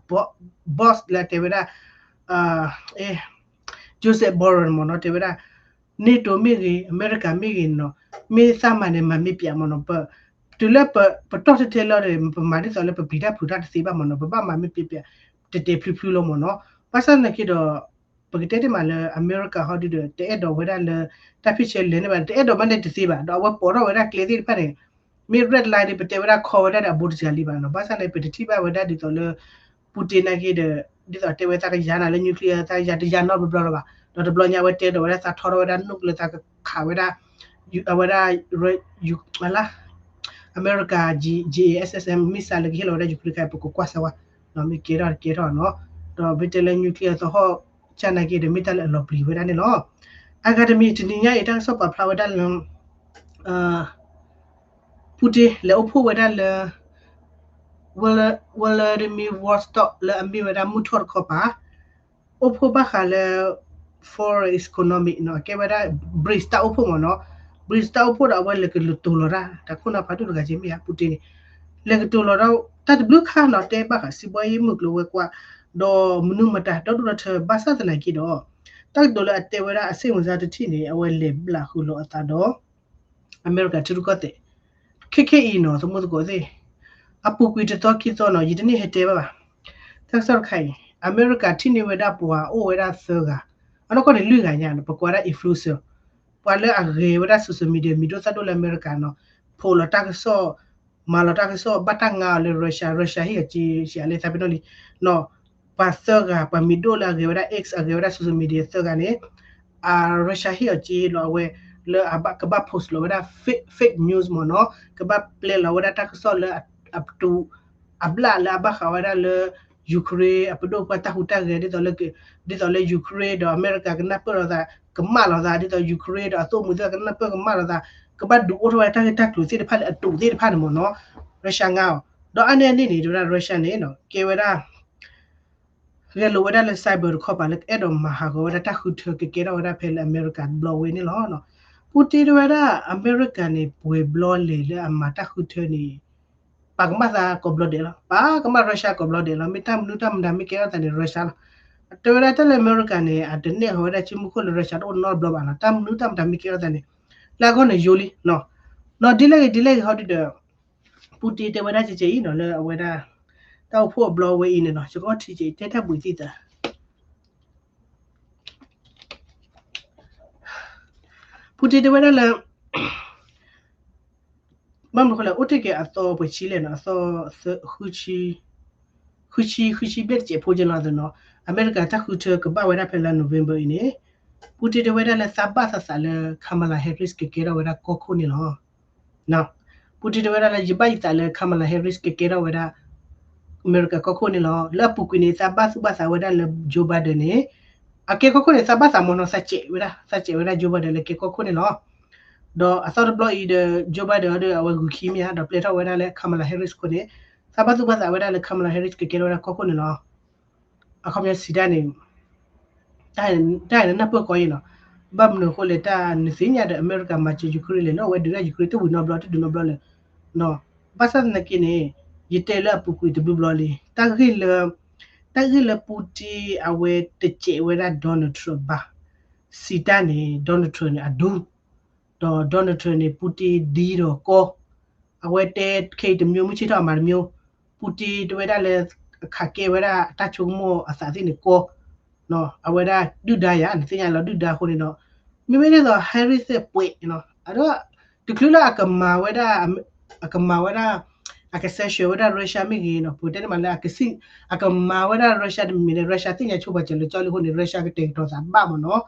boss လၢတဲဝဲဒၣ် Josep Borrell မ့ၢ်နီၤ တဲဝဲဒၣ် NATO မ့ၢ်ဂ့ၤ အမဲရကၤမ့ၢ်ဂ့ၤနီၤ မ့ၢ်သးမၤန့ၣ် မၤမ့ၢ်ပျးမ့ၢ်နီၤ ပ တုၤလၢပ ပတီၢ်ထဲထဲလီၤဒီး ပမၤဒ်သိးလၢပပျံၤတၢ်ဖုးတၢ်တသ့ဘၣ်မ့ၢ်နီၤ ပဘၣ်မၤမ့ၢ်ပျးပျး တဲာ်တဲာ်ဖျုးဖျုးလီၤမ့ၢ်နီၤ. ဘၣ်ဆၣ်သနာ်က့ဒီး ပကတဲတ့ၢ်မးလၢအမဲရကၤဟီဒုဒီး တအဲၣ်ဒိးဝဲဒၣ်လၢ တၢ်ဖံးဆၢလဲၤန့ၢ်ဘၣ် တအဲၣ်ဒိးမးန့ၣ်တသ့ဘၣ် ဒီးအဝဲပိာ်ထီၣ်ဝဲဒၣ်ကျဲသ့ၣ်တဖၣ်န့ၣ် မ့ၢ် red line ဒီး ပတဲဝဲဒၣ်ခီဝဲဒၣ်ဒီးအဘိတစှၤလံဘၣ်နီၤ. ဘၣ်ဆၣ်န့ၣ် ပတထံၣ်ဘၣ်ဝဲဒၣ်ဒ်သိးလၢ Putin နာ်က့ဒီး ဒ်သိးတဲဝဲသးကယၤနၤလၢ nuclear သးကယၤတယၤနီတဘျီဘျီလၢၤဘၣ်. ဒီးတဘျီညါအဝဲတဲဒိးဝဲဒၣ်သးထီထီၣ်ဝဲဒၣ် nuke လၢသးကခးဝဲဒၣ် အဝဲဒၣ် အမဲရကၤ JASSM missile လၢကဟ့ၣ်လီၤဝဲဒၣ် Ukraine တခါအံၤ ပကကွၢ်စၢၤဝဲ မ့ၢ်ကဲထီၣ်တကဲထီၣ်နီၤ. ဒီးမ့ၢ်တဲလၢ nuclear သဟီၣ်ကၢ်နာ်က့ဒီး မ့ၢ်တၢ်လၢအလီၤပျံၤဝဲဒၣ်န့ၣ်လီၤ. အဂၤတမံၤတနံၤညါအံၤ တၢ်ကစီၣ်ပာ်ဖျါဝဲဒၣ်လၢ Putin လဲၤအိၣ်ဖှိၣ်ဝဲဒၣ်လၢ Vladimir Vostok လၢအမ့ၢ်ဝဲဒၣ်မုၢ်ထီၣ်တခီပၤ အိၣ်ဖှိၣ်ဘၣ်ဃးလၢ foreign economic နီၤ အကဲဝဲဒၣ် BRICS တၢ်အိၣ်ဖှိၣ်မ့ၢ်နီၤ, BRICS တၢ်အိၣ်ဖှိၣ်ဒီးအဝဲလဲၤကတိၤလီၤတၢ် တၢ်ခိၣ်နၢ်ဖးဒိၣ်တဂၤက့မ့ၢ်ဧါ Putin န့ၣ် လဲၤကတိၤလီၤဒီး တၢ်တဘျုးခါနီၤ တဲဘၣ်ဃးစံးဘီယ့ၣ်မုၢ်ကျိၤဝဲၤကွာ် ဒီးမနုၤမတၤ ဒီဒူၣ်ဒီထၢဘၣ်ဆၣ်သနာ်က့ဒီး တၢ်ကတိၤလၢအတဲဝဲဒၣ်အစ့ၣ်မုၢ်စါတထံၣ်န့ၣ် အဝဲလဲၤဘျးဃုာ်လီၤအသးဒီး အမဲရကၤထံရူၢ်ကီၢ်သဲး ခဲခဲအံၤနီၤ သမူသကိးသ့ၣ် အပူၤကွံာ်တသီခံသီနီၤ ယတန့ၢ်ဟဲတဲဘၣ်ဘၣ်. တၢ်ကစီၣ်တခါအံၤ အမဲရကၤထံၣ်န့ၢ်ဝဲဒၣ်ပှၤအိၣ်ဝဲဒၣ်သၢဂၤ, အနီၢ်ကီၢ်န့ၣ်လွံၢ်ဂၤညါ ပကွၢ်ဒၣ် influencer ပှၤလၢအဂဲၤဝဲဒၣ် social media မံၤဒိၣ်သၣ်ဒိၣ်လၢအမဲရကၤနီၤ ဖိးလီၤတၢ်ကစီၣ် မၤလီၤတၢ်ကစီၣ် ဘၣ်တၢ်ငါအီၤလၢ Russia, Russia ဟ့ၣ်အီၤက့ ယလဲၤသးပ့ၤနီၣ်လံနီၤ ပှၤသၢဂၤ ပှၤမံၤဒိၣ်လၢအဂဲၤဝဲဒၣ် X အဂဲၤဝဲဒၣ် social media သၢဂၤန့ၣ် အ Russia ဟ့ၣ်အီၤက့လီၤအဝဲ လၢအကဘၣ် post လီၤဝဲဒၣ် fake, fake news မ့ၢ်နီၤ ကဘၣ်ပျဲလီၤဝဲဒၣ်တၢ်ကစီၣ်လၢအပတူး အဘျၣ်လၢအဘၣ်ဃးဝဲဒၣ်လၢ Ukraine အပဒိၣ်ပှၢ်တၢ်ဟူးတၢ်ဂဲၤ ဒ်သိးလၢ ဒ်သိးလၢ Ukraine ဒီးအမဲရကၤကနၢ်ပၢၢ်လိာ်သး ကမၣ်လိာ်သး ဒ်သိး Ukraine ဒီးအသိၣ်မုာ်သ့ၣ်ကနၢ်ပၢၢ်ကမၣ်လိာ်သး ကဘၣ်ဒုးအိၣ်ထီၣ်ဝဲဒၣ်တၢ်ဂ့ၢ်တၢ်ကျိၤသ့ၣ်တဖၣ်လၢအတူးသ့ၣ်တဖၣ်န့ၣ်မ့ၢ်နီၤ Russia ငါအီၤ ဒီးအါန့ၢ်အန့ၣ်န့ၣ် တဲဝဲဒၣ် Russia န့ၣ် ကဲဝဲဒၣ် ဂဲၤလိာ်ဝဲဒၣ်လၢ cyber တခီပၤလၢကအဲၣ်ဒိးမၤဟးဂီၤဝဲဒၣ်တၢ်ဃုထၢကကဲထီၣ်ဝဲဒၣ်ဖဲလၢအမဲရကၤတဘျီဝဲန့ၣ်လီၤ. Putin တဲဝဲဒၣ် အမဲရကၤန့ၣ် ပှဲၤဘျီလဲၣ်လၢအမၤတၢ်ဃုထၢန့ၣ် ပာ်ကမၣ်သးကိးဘျီဒဲးလီၤ. ပာ်ကမၣ် Russia ကိးဘျီဒဲးလီၤ. မ့ၢ်တၢ်မနုၤတၢ်မတၤမ့ၢ်ကဲထီၣ်သးန့ၣ် Russia လီၤ. တဲဝဲဒၣ်တၢ်လၢအမဲရကၤန့ၣ် အတနဲၣ်ဃီၤဝဲဒၣ်စုမုၢ်ခိၣ်လၢ Russia တအိၣ်နီတဘျီဘၣ်လီၤ. တၢ်မနုၤတၢ်မတၤမ့ၢ်ကဲထီၣ်သးန့ၣ် လၢအဂီၢ်န့ၣ်ယိလံ နီၤဒ်လဲၣ်ဂ့ၤဒ်လဲၣ်ဂ့ၤဟီဒုဒီး Putin တဲဝဲဒၣ်ကဲကဲအံၤနီၤ လၢအဝဲဒၣ် တၢ်အိၣ်ဖှိၣ်အဘျီဝဲအံၤန့ၣ်နီၤ ယကထံၣ်ကဲအံၤ တဲတၢ်ဘှံးသံသး Putin တဲဝဲဒၣ်လၢ ဘၣ်မနုၤဃိလဲၣ် အိၣ်တ့ၢ်က့ၤအသီပှဲၤဆံလဲၣ်နီၤ အသီ ဃုဆံ ဃုဆံ ဃုဆံဘျဲၣ်တစဲးဖိက့လီၤသနီၤ အမဲရကၤတၢ်ဃုထၢကဘၣ်ဝဲဒၣ်ဖဲလၢ November အံၤန့ၣ် Putin တဲဝဲဒၣ်လၢသးဘၣ်သးသးလၢ Kamala Harris ကကဲထီၣ်ဝဲဒၣ်ကီၢ်ခိၣ်န့ၣ်လီၤ. Putin တဲဝဲဒၣ်လၢယဘၣ်ယသးလၢ Kamala Harris ကကဲထီၣ်ဝဲဒၣ် အမဲရကၤကီၢ်ခိၣ်န့ၣ်လီၤ. လၢအပူၤကွံာ်န့ၣ် သးဘၣ်သူၣ်ဘၣ်သးဝဲဒၣ်လၢ Joe Biden န့ၣ် အကဲကီၢ်ခိၣ်န့ၣ် သးဘၣ်သးမ့ၢ်နီၤ သးစဲးဝဲဒၣ် သးစဲးဝဲဒၣ် Joe Biden လၢကဲကီၢ်ခိၣ်န့ၣ်လီၤ. ဒီးအသီတဘျီအံၤဒီး Joe Biden ဒီးအဝဲဂုာ်ခံမ့ၢ်ဧါ ဒီးပျဲထီၣ်ဝဲဒၣ်လၢ Kamala Harris အဃိန့ၣ် သးဘၣ်သူၣ်ဘၣ်သးဝဲဒၣ်လၢ Kamala Harris ကကဲထီၣ်ဝဲဒၣ်ကီၢ်ခိၣ်န့ၣ်လီၤ. အခီပညီစံးတၢ်န့ၣ် တၢ်အံၤနၢ်ပၢၢ်ကီးအံၤနီၤ ဘၣ်မနုၤအဃိလဲၣ် တၢ်နသ့ၣ်ညါဒီး အမဲရကၤမၤစၢၤ Ukraine လဲၣ် လၢအဝဲဒုးဒၣ် Ukraine တဝံၤနီတဘျီ တဒုးနီတဘျီလၢၤ ဘၣ်ဆၣ်သနာ်က့န့ၣ် ယတဲလၢအပူၤကွံာ်တဘျီဘျီလံ တၢ်ဂ့ၢ်လၢ တၢ်ဂ့ၢ်လၢ Putin အဝဲတစဲးဝဲဒၣ် Donald Trump ဘၣ် စံးတၢ်န့ၣ် Donald Trump န့ၣ် အဒူ ဒီး Donald Trump န့ၣ် Putin ဒ်ဒီးကီ အဝဲတဲခဲအံၤတမျိုး မုၢ်ဆ့ၣ်ထီၣ်အမၤတမျိုး Putin တဲဝဲဒၣ်လၢ ခးကဲဝဲဒၣ်တၢ်ဆိကမိၣ်အသးသ့ၣ်န့ၣ်ကီ အဝဲဒၣ်ဒုၣ်ဒါယၤ နသ့ၣ်ညါလီၤဒုၣ်ဒါအဃိန့ၣ်ဒီး မ့မ့ၢ်ဒ်သိး Harris သ့ၣ်ပှဲၤ အဒိ တချုးလၢအကမၤဝဲဒၣ် အကမၤဝဲဒၣ် အက sanction ဝဲဒၣ် Russia မ့ၢ်ဂ့ၤနီၤ ပတဲန့ၣ်မးလၢ အကမၤဝဲဒၣ် Russia တမံၤန့ၣ် Russia သ့ၣ်ညါဆိပာ်စၢၤလၢကၠီလံအဃိန့ၣ် Russia ကတဲာ်ကတီၤသးဘၣ်မ့ၢ်နီၤ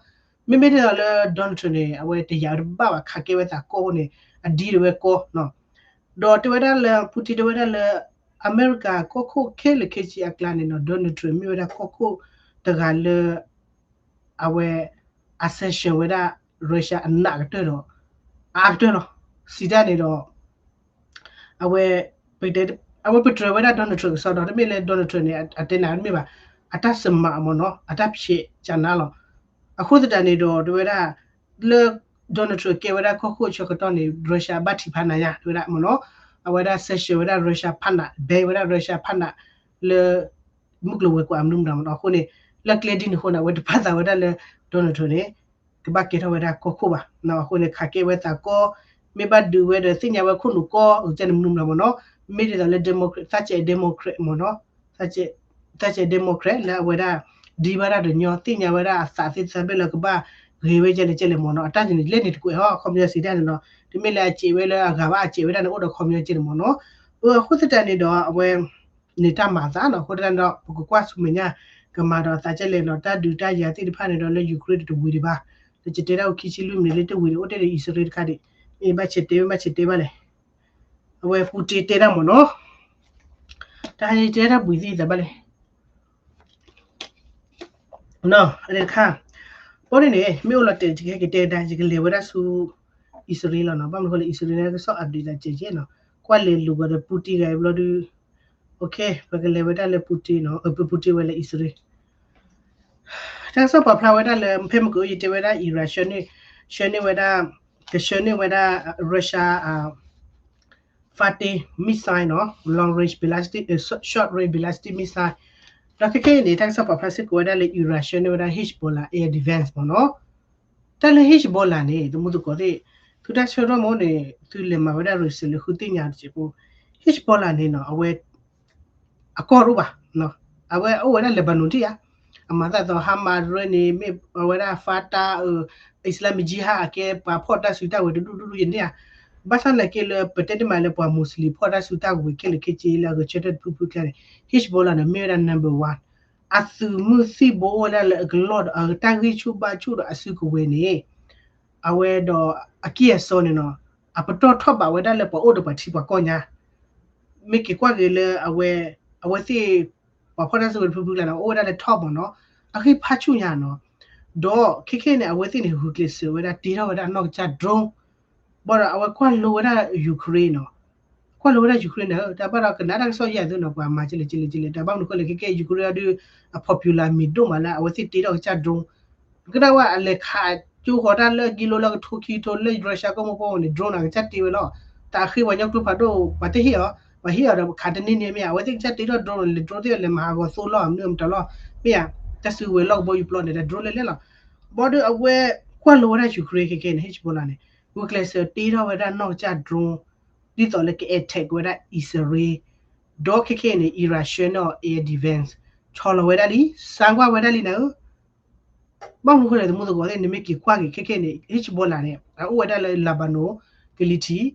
မ့မ့ၢ်ဒ်သိးလၢ Donald Trump န့ၣ် အဝဲတယာ်ဝဲတဘၣ်ဘၣ် ခးကဲဝဲသးကီၢ်အဃိန့ၣ် အဒ်ဒီးဝဲကီ ဒီးတဲဝဲဒၣ်လၢ Putin တဲဝဲဒၣ်လၢ အမဲရကၤကီၢ်ခိၣ်ခဲလၢာ်ခဲဆ့အကျါန့ၣ်နီၤ Donald Trump မ့ၢ်ဝဲဒၣ်ကီၢ်ခိၣ်တဂၤလၢ အဝဲ အ sanction ဝဲဒၣ် Russia အနးကတၢၢ်ဒီး အါကတၢၢ်လီၤ. စံးတၢ်န့ၣ်ဒီး အဝဲ အဝဲပတြၢၤဝဲဒၣ် Donald Trump ကစီဒီ တမ့ၢ်လၢ Donald Trump န့ၣ် အတဲနၤတမ့ၢ်ဘၣ် အတၢ်စမးမ့ၢ်နီၤ အတၢ်ဖျဲးကနါလီၤ. အဃိသတးန့ၣ်ဒီး တဲဝဲဒၣ် လၢ Donald Trump ကဲဝဲဒၣ်ကီၢ်ခိၣ်ဆၢကတီၢ်န့ၣ် Russia ဘၣ်ထံးဖးနးညါ တဲဝဲဒၣ်မ့ၢ်နီၤ အဝဲဒၣ် sanction ဝဲဒၣ် Russia ဖးနး ban ဝဲဒၣ် Russia ဖးနး လၢ မုၢ်ကျိၤဝဲၤကွာ်အမနုၤမတၤမ့ၢ်နီၤ အဃိန့ၣ် လၢကျဲဒ်န့ၣ်အဃိန့ၣ် အဝဲတပာ်သးဝဲဒၣ်လၢ Donald Trump န့ၣ် ကဘၣ်ကဲထီၣ်ဝဲဒၣ်ကီၢ်ခိၣ်ဘၣ်. အဃိန့ၣ် ခးကဲဝဲသးကီၢ် မ့ၢ်ဘၣ်ဒုးဝဲဒီးသ့ၣ်ညါဝဲခိၣ်နူာ်ကီၢ် ကဲန့ၣ်မနုၤမတၤမ့ၢ်နီၤ မ့ၢ်ဒ်သိးလၢ Democrat သးစဲး Democrat မ့ၢ်နီၤ သးစဲး Democrat လၢအဝဲဒၣ် ဒ်ဘၣ်တၢ်ဒီးညီ သ့ၣ်ညါဝဲဒၣ်အသးသ့ၣ်တဖၣ်လၢကဘၣ်ဂ့ၤဝဲကဲလဲၣ်ကဲလဲၣ်မ့ၢ်နီၤ အတၢ်န့ၣ်လဲၣ်န့ၣ်တကွဲးဟီ ခီပညီစံးတၢ်န့ၣ်နီၤ တမ့ၢ်လၢအစဲးဝဲလၢအဂၤဘၣ် အစဲးဝဲဒၣ်န့ၣ်အိၣ်ဒီးခီပညီကဲန့ၣ်မ့ၢ်နီၤ အဃိသတးန့ၣ်ဒီးအဝဲ န့ၣ်တၢ်မၤအသးနီၤ အဃိသတးန့ၣ်ဒီး ပကကွၢ်ဆူမဲာ်ညါ ကမၤဒီးအသးကဲလဲၣ်နီၤ တၢ်ဒုးတၢ်ယၤသ့ၣ်တဖၣ်န့ၣ်ဒီးလၢ Ukraine တဝံၤဒံးဘၣ် လၢယတဲဒၣ်အိၣ်ခံဆံလွံၢ်မံးနံးလၢတဝံၤန့ၣ် အိၣ်တ့ၢ်ဒီးအံၣ်စရ့လးတခါဒံး မ့ၢ်ဘၣ်ဆဲးတဲ မ့ၢ်ဘၣ်ဆဲးတဲဘၣ်လဲၣ် အဝဲ Putin တဲဒၣ်မ့ၢ်နီၤ တၢ်ဟဲတဲတၢ်ဘှံးသံသးဘၣ်လဲၣ် နီၤ အန့ၣ်တခါ အဃိန့ၣ်န့ၣ် မ့ၢ်အိၣ်လီၤတဲာ် ယကဟဲက့ၤတဲဒၣ် ယကလဲၤဝဲဒၣ်ဆူ အံၣ်စရ့လးလီၤနီၤ ဘၣ်မနုၤအဃိလဲၣ် အံၣ်စရ့လးန့ၣ် ကစီၣ် update သးကဲကဲနီၤ ကွၢ်လဲၤလူၤဂီၤဒီး Putin ဂၤအံၤဘျီဒု OK ပကလဲၤဝဲဒၣ်လၢ Putin နီၤ အ Putin ဝဲလၢအံၣ်စရ့လး တၢ်ကစီၣ်ပာ်ဖျါဝဲဒၣ်လၢ ဖဲမုၢ်ကအိၣ်ယတဲဝဲဒၣ် Iran ဆှၢန့ၢ်, ဆှၢန့ၢ်ဝဲဒၣ်, ကဆှၢန့ၢ်ဝဲဒၣ် Russia အ Fatem missile နီၤ, long range ballistic, short range ballistic missile. ဒီးခဲခဲအံၤန့ၣ် တၢ်ကစီၣ်ပာ်ဖျါစ့ၢ်ကီးဝဲဒၣ်လၢ Iran ဆှၢန့ၢ်ဝဲဒၣ် Hezbollah air defense မ့ၢ်နီၤ. တၢ်လၢ Hezbollah န့ၣ် တမူသကိးသ့ၣ်, သုတၢ်ဆၢထီၣ်မ့ၢ်န့ၣ် သုလဲၤမၤဝဲဒၣ် research လၢဃုသ့ၣ်ညါတစဲးဖိ, Hezbollah န့ၣ်နီၤ အဝဲ အကီၢ်တအိၣ်ဘၣ်, အဝဲအိၣ်ဝဲဒၣ် Lebanon ထံၣ်ဧါ, အမၤသးသိး Hamas ရၢန့ၣ် မ့ၢ်အဝဲဒၣ် Fatah, Islamic Jihad အကဲပှၤဖီၣ်တၢ်စုတၢ်ဝဲၤတဒူၣ်ဒူၣ်ဒူၣ်ယန့ၣ်ဧါ, ဘၣ်ဆၣ်သနာ်က့လၢပတဲတမံၤလၢပှၤ Muslim ဖီၣ်တၢ်စုတၢ်ဝဲၤခဲလၢာ်ခဲဆ့လၢအဂဲၤဆၢထၢၣ်တဖုဖုကျါန့ၣ် Hezbollah န့ၣ် မ့ၢ်ဝဲဒၣ် number one, အသုးမုၢ်သံၣ်ဘိအိၣ်ဝဲဒၣ်လၢအကလီၢ်ဒီးအတၢ်ဂံၢ်ဆူၣ်ဘါဆူၣ်ဒီးအစုကဝဲၤန့ၣ် အဝဲဒီးအကံၢ်အစီန့ၣ်နီၤ, အပတီၢ်ထီၣ်ဘးဝဲဒၣ်လၢပှၤအိၣ်ဒီးပှၤထံပှၤကီၢ်ညါ, မ့ၢ်က့ၤကွၢ်က့ၤလၢအဝဲ, အဝဲသ့ၣ် ပှၤဖီၣ်တၢ်စုကဝဲၤတဖုဖုကျါန့ၣ် အိၣ်ဝဲဒၣ်လၢ top မ့ၢ်နီၤ, အဂံၢ်ဖးဆူၣ်ညါနီၤ, ဒီးခဲခဲန့ၣ် အဝဲသ့ၣ်န့ၣ် ဂုာ်ကျဲးစၢးဝဲဒၣ်တ့ထီၣ်ဝဲဒၣ်အနီၢ်ကစၢ် drone, ဘၣ်ဒီးအဝဲကွၢ်လိဝဲဒၣ် Ukraine နီၤ, ကွၢ်လိဝဲဒၣ် Ukraine န့ၣ် တၢ်ဘၣ်ဒီးကနၣ်တၢ်ကစီၣ်ယဲၢ်သုနီၤ ပှၤမၤကလဲၣ်ကလဲၣ်ကလဲၣ် တၢ်ဘၣ်မနုၤဃိလဲၣ် ခဲခဲ Ukraine အဒုး အ popular မ့ၢ်ဒိၣ်မးလၢအဝဲသ့ၣ်တ့ထီၣ်ကစၢ် drone, ကဒၣ်ဝဲအလဲၤခးကၠိဃီၤတၢ်လၢကံလိလၢကထိခံထိလၢ Russia ကီၢ်မိၢ်ပှၢ်န့ၣ် drone န့ၣ် အကစၢ်တ့ဝဲလီၤ, တၢ်ဃ့ပှၤကညီကျိဖးဒိၣ် ပှၤတဟ့ၣ်အီၤ, ပှၤဟ့ၣ်အီၤဒီးခးတန့ၢ်န့ၣ်မ့ၢ် အဝဲသ့ၣ်ကစၢ်တ့ထီၣ် drone န့ၣ် လဲၤ drone သ့ၣ်လဲၤမၤဟးဂီၤသိလီၤ မနုၤမတၤလီၤ, မ့ၢ်ဧါ, တၢ်စုကဝဲၤလီၢ်ကဘီယူၤပျီန့ၣ် တၢ် drone လဲၣ်လဲၣ်လီၤ, ဘၣ်ဒီးအဝဲကွၢ်လိဝဲဒၣ် Ukraine ခဲခဲန့ၣ် Hezbollah န့ၣ် ဂုာ်ကျဲးစၢးတ့ထီၣ်ဝဲဒၣ်နီၢ်ကစၢ် drone ဒ်သိးလၢက attack ဝဲဒၣ် အံၣ်စရ့လး, ဒီးခဲခဲအံၤန့ၣ် Iran ဆှၢန့ၢ်အီၤ air defense ဆီလီၤဝဲဒၣ်လံ စါကွၢ်ဝဲဒၣ်လံနၤဧၢ, ဘၣ်မနုၤဃိလဲၣ် တမူသကိးသ့ၣ် နမ့ၢ်က့ၤကွၢ်က့ၤခဲခဲန့ၣ် Hezbollah န့ၣ် အအိၣ်ဝဲဒၣ်လၢ Lebanon ကလံၤထံး,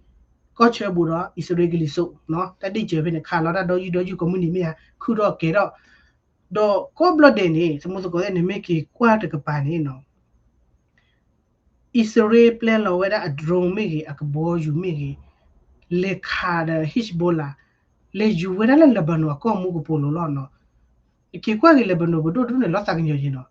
ကီၢ်ဆၢဘူးဒီး အံၣ်စရ့လးကလံၤစိး, တၢ်ဒ့ၣ်စၢၤဖဲန့ၣ် ခးလီၤတၢ်ဒီယုၢ်ဒီယုၢ်ကိးမုၢ်နံၤမ့ၢ်ဧါ ခုၣ်ထီၣ်ကဲၤထီၣ်, ဒီးကိးဘျီဒဲးန့ၣ် တမူသကိးသ့ၣ် နမ့ၢ်က့ၤကွၢ်တကပၤန့ၣ်နီၤ အံၣ်စရ့လးပျဲလီၤဝဲဒၣ်အ drone မ့ၢ်ဂ့ၤ အကဘီယူၤမ့ၢ်ဂ့ၤ, လဲၤခးဒီး Hezbollah, လဲၤယူၤဝဲဒၣ်လၢ Lebanon အကီၢ်မူကပိာ်လိၤလီၤနီၤ, က့ၤကွၢ်က့ၤ Lebanon ပဒိၣ်တဒူၣ်န့ၣ် လီၤသးကညီၤယံၤနီၤ,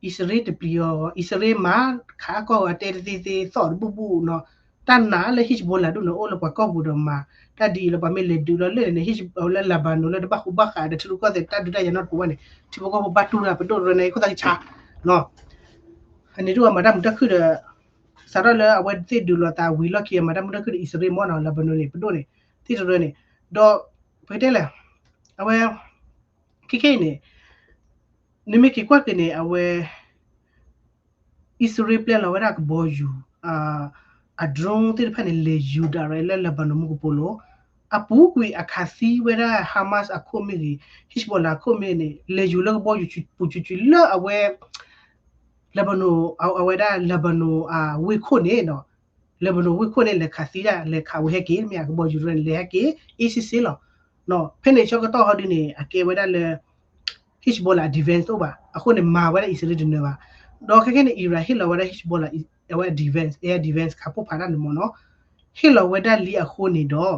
အံၣ်စရ့လးတပျံၤအီၤ, အံၣ်စရ့လးမၤခးအကီၢ်ဂီၤတဲတသ့သ့ သီၣ်တဘူၣ်ဘူၣ်နီၤ, တၢ်နာ်လၢ Hezbollah ဒိၣ်န့ၣ် အိၣ်လၢပှၤကီၢ်ပူၤဒီးမၤ, တၢ်ဒ်အံၤလၢပှၤမ့ၢ်လဲၤဒုးလီၤလၢန့ၣ် လၢ Lebanon လၢတဘၣ်ဃူဘၣ်ဃးဒီးထံရူၢ်ကီၢ်သဲးတၢ်ဒုးတၢ်ယၤနီတပူၤဘၣ်န့ၣ် ထံဖိကီၢ်ဖိဘၣ်တူၢ်တၢ်ပဒိၣ်တရၢန့ၣ် ခိၣ်သၣ်ကဆါနီၤ အန့ၣ်ဒ်အမၤတၢ်မုာ်တၢ်ခုၣ်ဒီး စးထီၣ်လၢအဝဲသ့ၣ်ဒုးလိာ်သးဝံၤလီၢ်ခံ အမၤတၢ်မုာ်တၢ်ခုၣ်ဒီး အံၣ်စရ့လးမ့ၢ်နီၤ Lebanon န့ၣ် ပဒိၣ်န့ၣ် သ့ၣ်တရၢန့ၣ်, ဒီး ပကတဲလဲၣ်, အဝဲ ခဲခဲအံၤန့ၣ် နမ့ၢ်က့ၤကွၢ်က့ၤန့ၣ် အဝဲ အံၣ်စရ့လးပျဲလီၤဝဲဒၣ်ကဘီယူၤ, အ drone သ့ၣ်တဖၣ်န့ၣ် လဲၤယူၤ direct လၢ Lebanon မူကပိာ်လိၤ, အပူၤကွံာ်အခးသံဝဲဒၣ် Hamas အခိၣ်မ့ၢ်ဂ့ၤ, Hezbollah အခိၣ်မ့ၢ်န့ၣ် လဲၤယူၤလၢကဘီယူၤပူၤကွံာ်ကွံာ်လၢအဝဲ Lebanon အဝဲဒၣ် Lebanon အဝ့ၢ်ခိၣ်န့ၣ်နီၤ, Lebanon ဝ့ၢ်ခိၣ်န့ၣ် လဲၤခးသံဒၣ် လဲၤခးဝဲဟဲက့ၤ မ့ၢ်ဧါ ကဘီယူၤတရၢန့ၣ် လဲၤဟဲက့ၤ အ့စ့စ့လီၤ. ဖဲန့ၣ်ဆၢကတီၢ်ဟီဒုန့ၣ် အကဲဝဲဒၣ်လၢ Hezbollah defense တအိၣ်ဘၣ်. အဃိန့ၣ် မၤဝဲဒၣ်အံၣ်စရ့လးတနၢၤဘၣ်. ဒီးခဲခဲန့ၣ် Iran ဟ့ၣ်လီၤဝဲဒၣ် Hezbollah အဝဲ defense, air defense ခးဖှိၣ်ဖးတၢ်န့ၣ်မ့ၢ်နီၤ, ဟ့ၣ်လီၤဝဲဒၣ်လံအဃိန့ၣ်ဒီး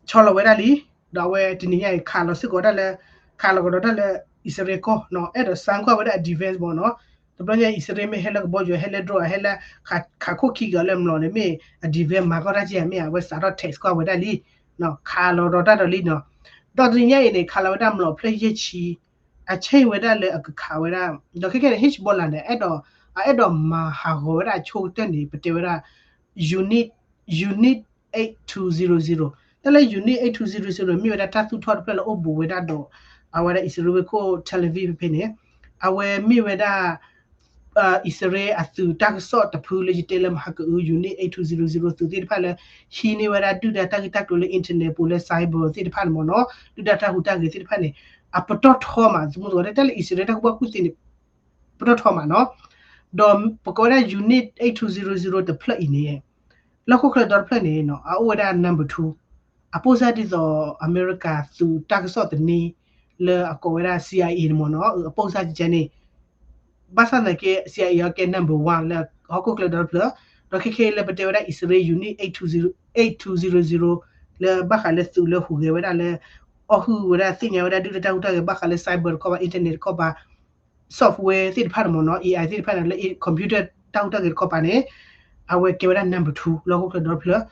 ဆီလီၤဝဲဒၣ်လံ, ဒီးအဝဲတနံၤညါအံၤ ခးလီၤစ့ၢ်ကီးဒၣ်လၢ ခးလီၤကဒီးတၢ်လၢအံၣ်စရ့လးကီၢ်နီၤ, အဲၣ်ဒိးစါကွၢ်ဝဲဒၣ်အ defense မ့ၢ်နီၤ, တဘျီညါအံၣ်စရ့လးမ့ၢ်ဟဲလၢကဘီယူၤ ဟဲလၢ drone ဟဲလၢ ခးခိၣ်ခံက့ၤအီၤလၢအမျိာ်န့ၣ် မ့ၢ်အ defense မၤကီၢ်တၢ်ကဲဧါ မ့ၢ်ဧါ အဝဲစးထီၣ် test ကွၢ်ဝဲဒၣ်လံ, ခးလီၤဒီးတၢ်ဒီးလံနီၤ, ဒီးတနံၤညါအံၤန့ၣ် ခးလီၤဝဲဒၣ်မျိာ်ဖျၢၣ်ယဲၢ်ဆံ, အဆ့ၣ်ဝဲဒၣ်လၢအကခးဝဲဒၣ်, ဒီးခဲခဲန့ၣ် Hezbollah န့ၣ် အဲၣ်ဒိး အအဲၣ်ဒိးမၤဟးဂီၤဝဲဒၣ်အဆိကတၢၢ်န့ၣ် ပတဲဝဲဒၣ် unit, unit eight two zero zero, တၢ်လၢ unit eight two zero zero န့ၣ် မ့ၢ်ဝဲဒၣ်တၢ်သူၣ်ထီၣ်တဖျၢၣ်လၢအိၣ်ဘူးဝဲဒၣ်ဒီး အဝဲဒၣ်အံၣ်စရ့လးဝ့ၢ်ခိၣ် Tel Aviv ဖဲဖဲန့ၣ်, အဝဲမ့ၢ်ဝဲဒၣ် အံၣ်စရ့လးအသုးတၢ်ကစီၣ်တဖုလၢယတဲလၢမဟါကအု unit eight two zero zero သုးသ့ၣ်တဖၣ်လၢ ဟံးန့ၢ်ဝဲဒၣ်ဒုၣ်ဒါတၢ်ဂ့ၢ်တၢ်ကျိၤလၢ internet ပူၤလၢ cyber သ့ၣ်တဖၣ်န့ၣ်မ့ၢ်နီၤ, ဒုၣ်ဒါတၢ်ဟူးတၢ်ဂဲၤသ့ၣ်တဖၣ်န့ၣ် အပတီၢ်ထီမး, သမူသကိး တၢ်လၢအံၣ်စရ့လးတၢ်ကူၣ်ဘၣ်ကူၣ်သ့န့ၣ် ပတီၢ်ထီမးနီၤ, ဒီးပကိးဝဲဒၣ် unit eight two zero zero တဖျၢၣ်အံၤန့ၣ် လၢဟီၣ်ခိၣ်ချၢဒီတဖျၢၣ်န့ၣ် အအိၣ်ဝဲဒၣ် number two, အပိၢ်စၢ်ဒ်သိးအမဲရကၤသုးတၢ်ကစီၣ်သန့ လၢအကိးဝဲဒၣ် CIA န့ၣ်မ့ၢ်နီၤ, အပိၢ်စၢ်ကကဲန့ၣ်, ဘၣ်ဆၣ်သနာ်က့ CIA အကဲ number one လၢဟီၣ်ခိၣ်ချၢဒီတဖျၢၣ်, ဒီးခဲခဲလၢပတဲဝဲဒၣ်အံၣ်စရ့လး unit eight two zero, eight two zero zero လၢဘၣ်ဃးလၢသုးလၢဟူးဂဲၤဝဲဒၣ်လၢ အီၣ်ဟုၣ်ဝဲဒၣ်သ့ၣ်ညါဝဲဒၣ်ဒုၣ်ဒါတၢ်ဟူးတၢ်ဂဲၤဘၣ်ဃးလၢ cyber တခီပၤ internet တခီပၤ software သ့ၣ်တဖၣ်န့ၣ်မ့ၢ်နီၤ, AI သ့ၣ်တဖၣ်န့ၣ် လၢ computer တၢ်ဟူးတၢ်ဂဲၤတခီပၤန့ၣ်, အဝဲကဲဝဲဒၣ် number two လၢဟီၣ်ခိၣ်ချၢဒီတဖျၢၣ်,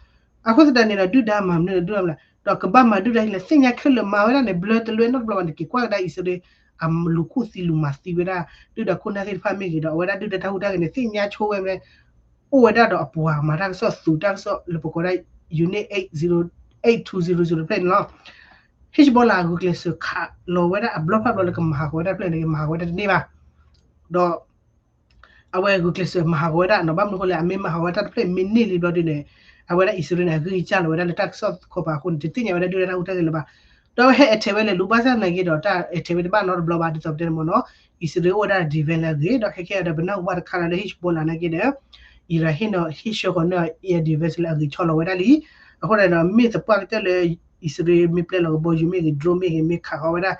အဃိသတးန့ၣ်ဒီး ဒုၣ်ဒါမၤမနုၤလဲၣ် ဒုၣ်ဒါမနုၤလဲၣ်, ဒီးကဘၣ်မၤဒုၣ်ဒါလဲၣ် သ့ၣ်ညါခဲလၢာ်မၤဝဲဒၣ်န့ၣ် ဘျၢတလွဲနီတဘျီဘၣ်န့ၣ် က့ၤကွၢ်ကဒါအံၣ်စရ့လး အလူၤခူၣ်သံလူၤမၤသံဝဲဒၣ် ဒုၣ်ဒါခိၣ်နၢ်သ့ၣ်တဖၣ်မ့ၢ်ဂ့ၤဒီး အဝဲဒၣ်ဒုၣ်ဒါတၢ်ဟူးတၢ်ဂဲၤန့ၣ် သ့ၣ်ညါဆိဝဲမ့ၢ် အိၣ်ဝဲဒၣ်ဒီးအပှၤမၤတၢ်ကစီၣ်သူးတၢ်ကစီၣ်လၢပကိးဒၣ် Unit eight zero eight two zero zero တဖျၢၣ်န့ၣ်လီၤ. Hezbollah အဂုာ်ကျဲးစၢးခးလီၤဝဲဒၣ်အဘျီဖးဘျီလၢကမၤဟးဂီၤဝဲဒၣ်တဖျၢၣ်န့ၣ် ကမၤဟးဂီၤဝဲဒၣ်တန့ၢ်ဘၣ်. ဒီး အဝဲဂုာ်ကျဲးစၢးမၤဟးဂီၤဝဲဒၣ်နီၤ ဘၣ်မနုၤအဃိလဲၣ် အမ့ၢ်မၤဟးဂီၤဝဲတၢ်တဖျၢၣ်မ့ၢ်န့ၢ်လံဘျီဒုန့ၣ် အဝဲဒၣ်အံၣ်စရ့လးန့ၣ် အဂံၢ်အစၢ်လီၤဝဲဒၣ်လၢတၢ်ကစီၣ်ခီပၤအဃိန့ၣ် တသ့ၣ်ညါဝဲဒၣ်ဒုၣ်ဒါတၢ်ဟူးတၢ်ဂဲၤလၢၤဘၣ်. ဒီးအဝဲဟဲအဲၣ်ထဲဝဲလဲၣ် လူၤဘၣ်ဆၣ်သနာ်က့ဒီး တၢ်အဲၣ်ထဲဝဲတဘၣ်နီတဘျီဘၣ် ဒ်သိးပတဲန့ၣ်မ့ၢ်နီၤ အံၣ်စရ့လးအိၣ်ဝဲဒၣ် defense လၢအဂ့ၤ ဒီးခဲကဲဒီးပနၢ်ဟူဘၣ်တခါလၢ Hezbollah နာ်က့ဒီး Iran ဟ့ၣ်နီၤဟ့ၣ်ဆှၢဃီၤန့ၢ် air defense လၢအဂ့ၤဆီလီၤဝဲဒၣ်လံ. အဃိန့ၣ်ဒီး မ့ၢ်သပှၢ်ကတၢၢ်လၢ အံၣ်စရ့လးမ့ၢ်ပျဲလီၤကဘီယူၤမ့ၢ်ဂ့ၤ drone မ့ၢ်ဂ့ၤ မ့ၢ်ခးဃီၤဝဲဒၣ်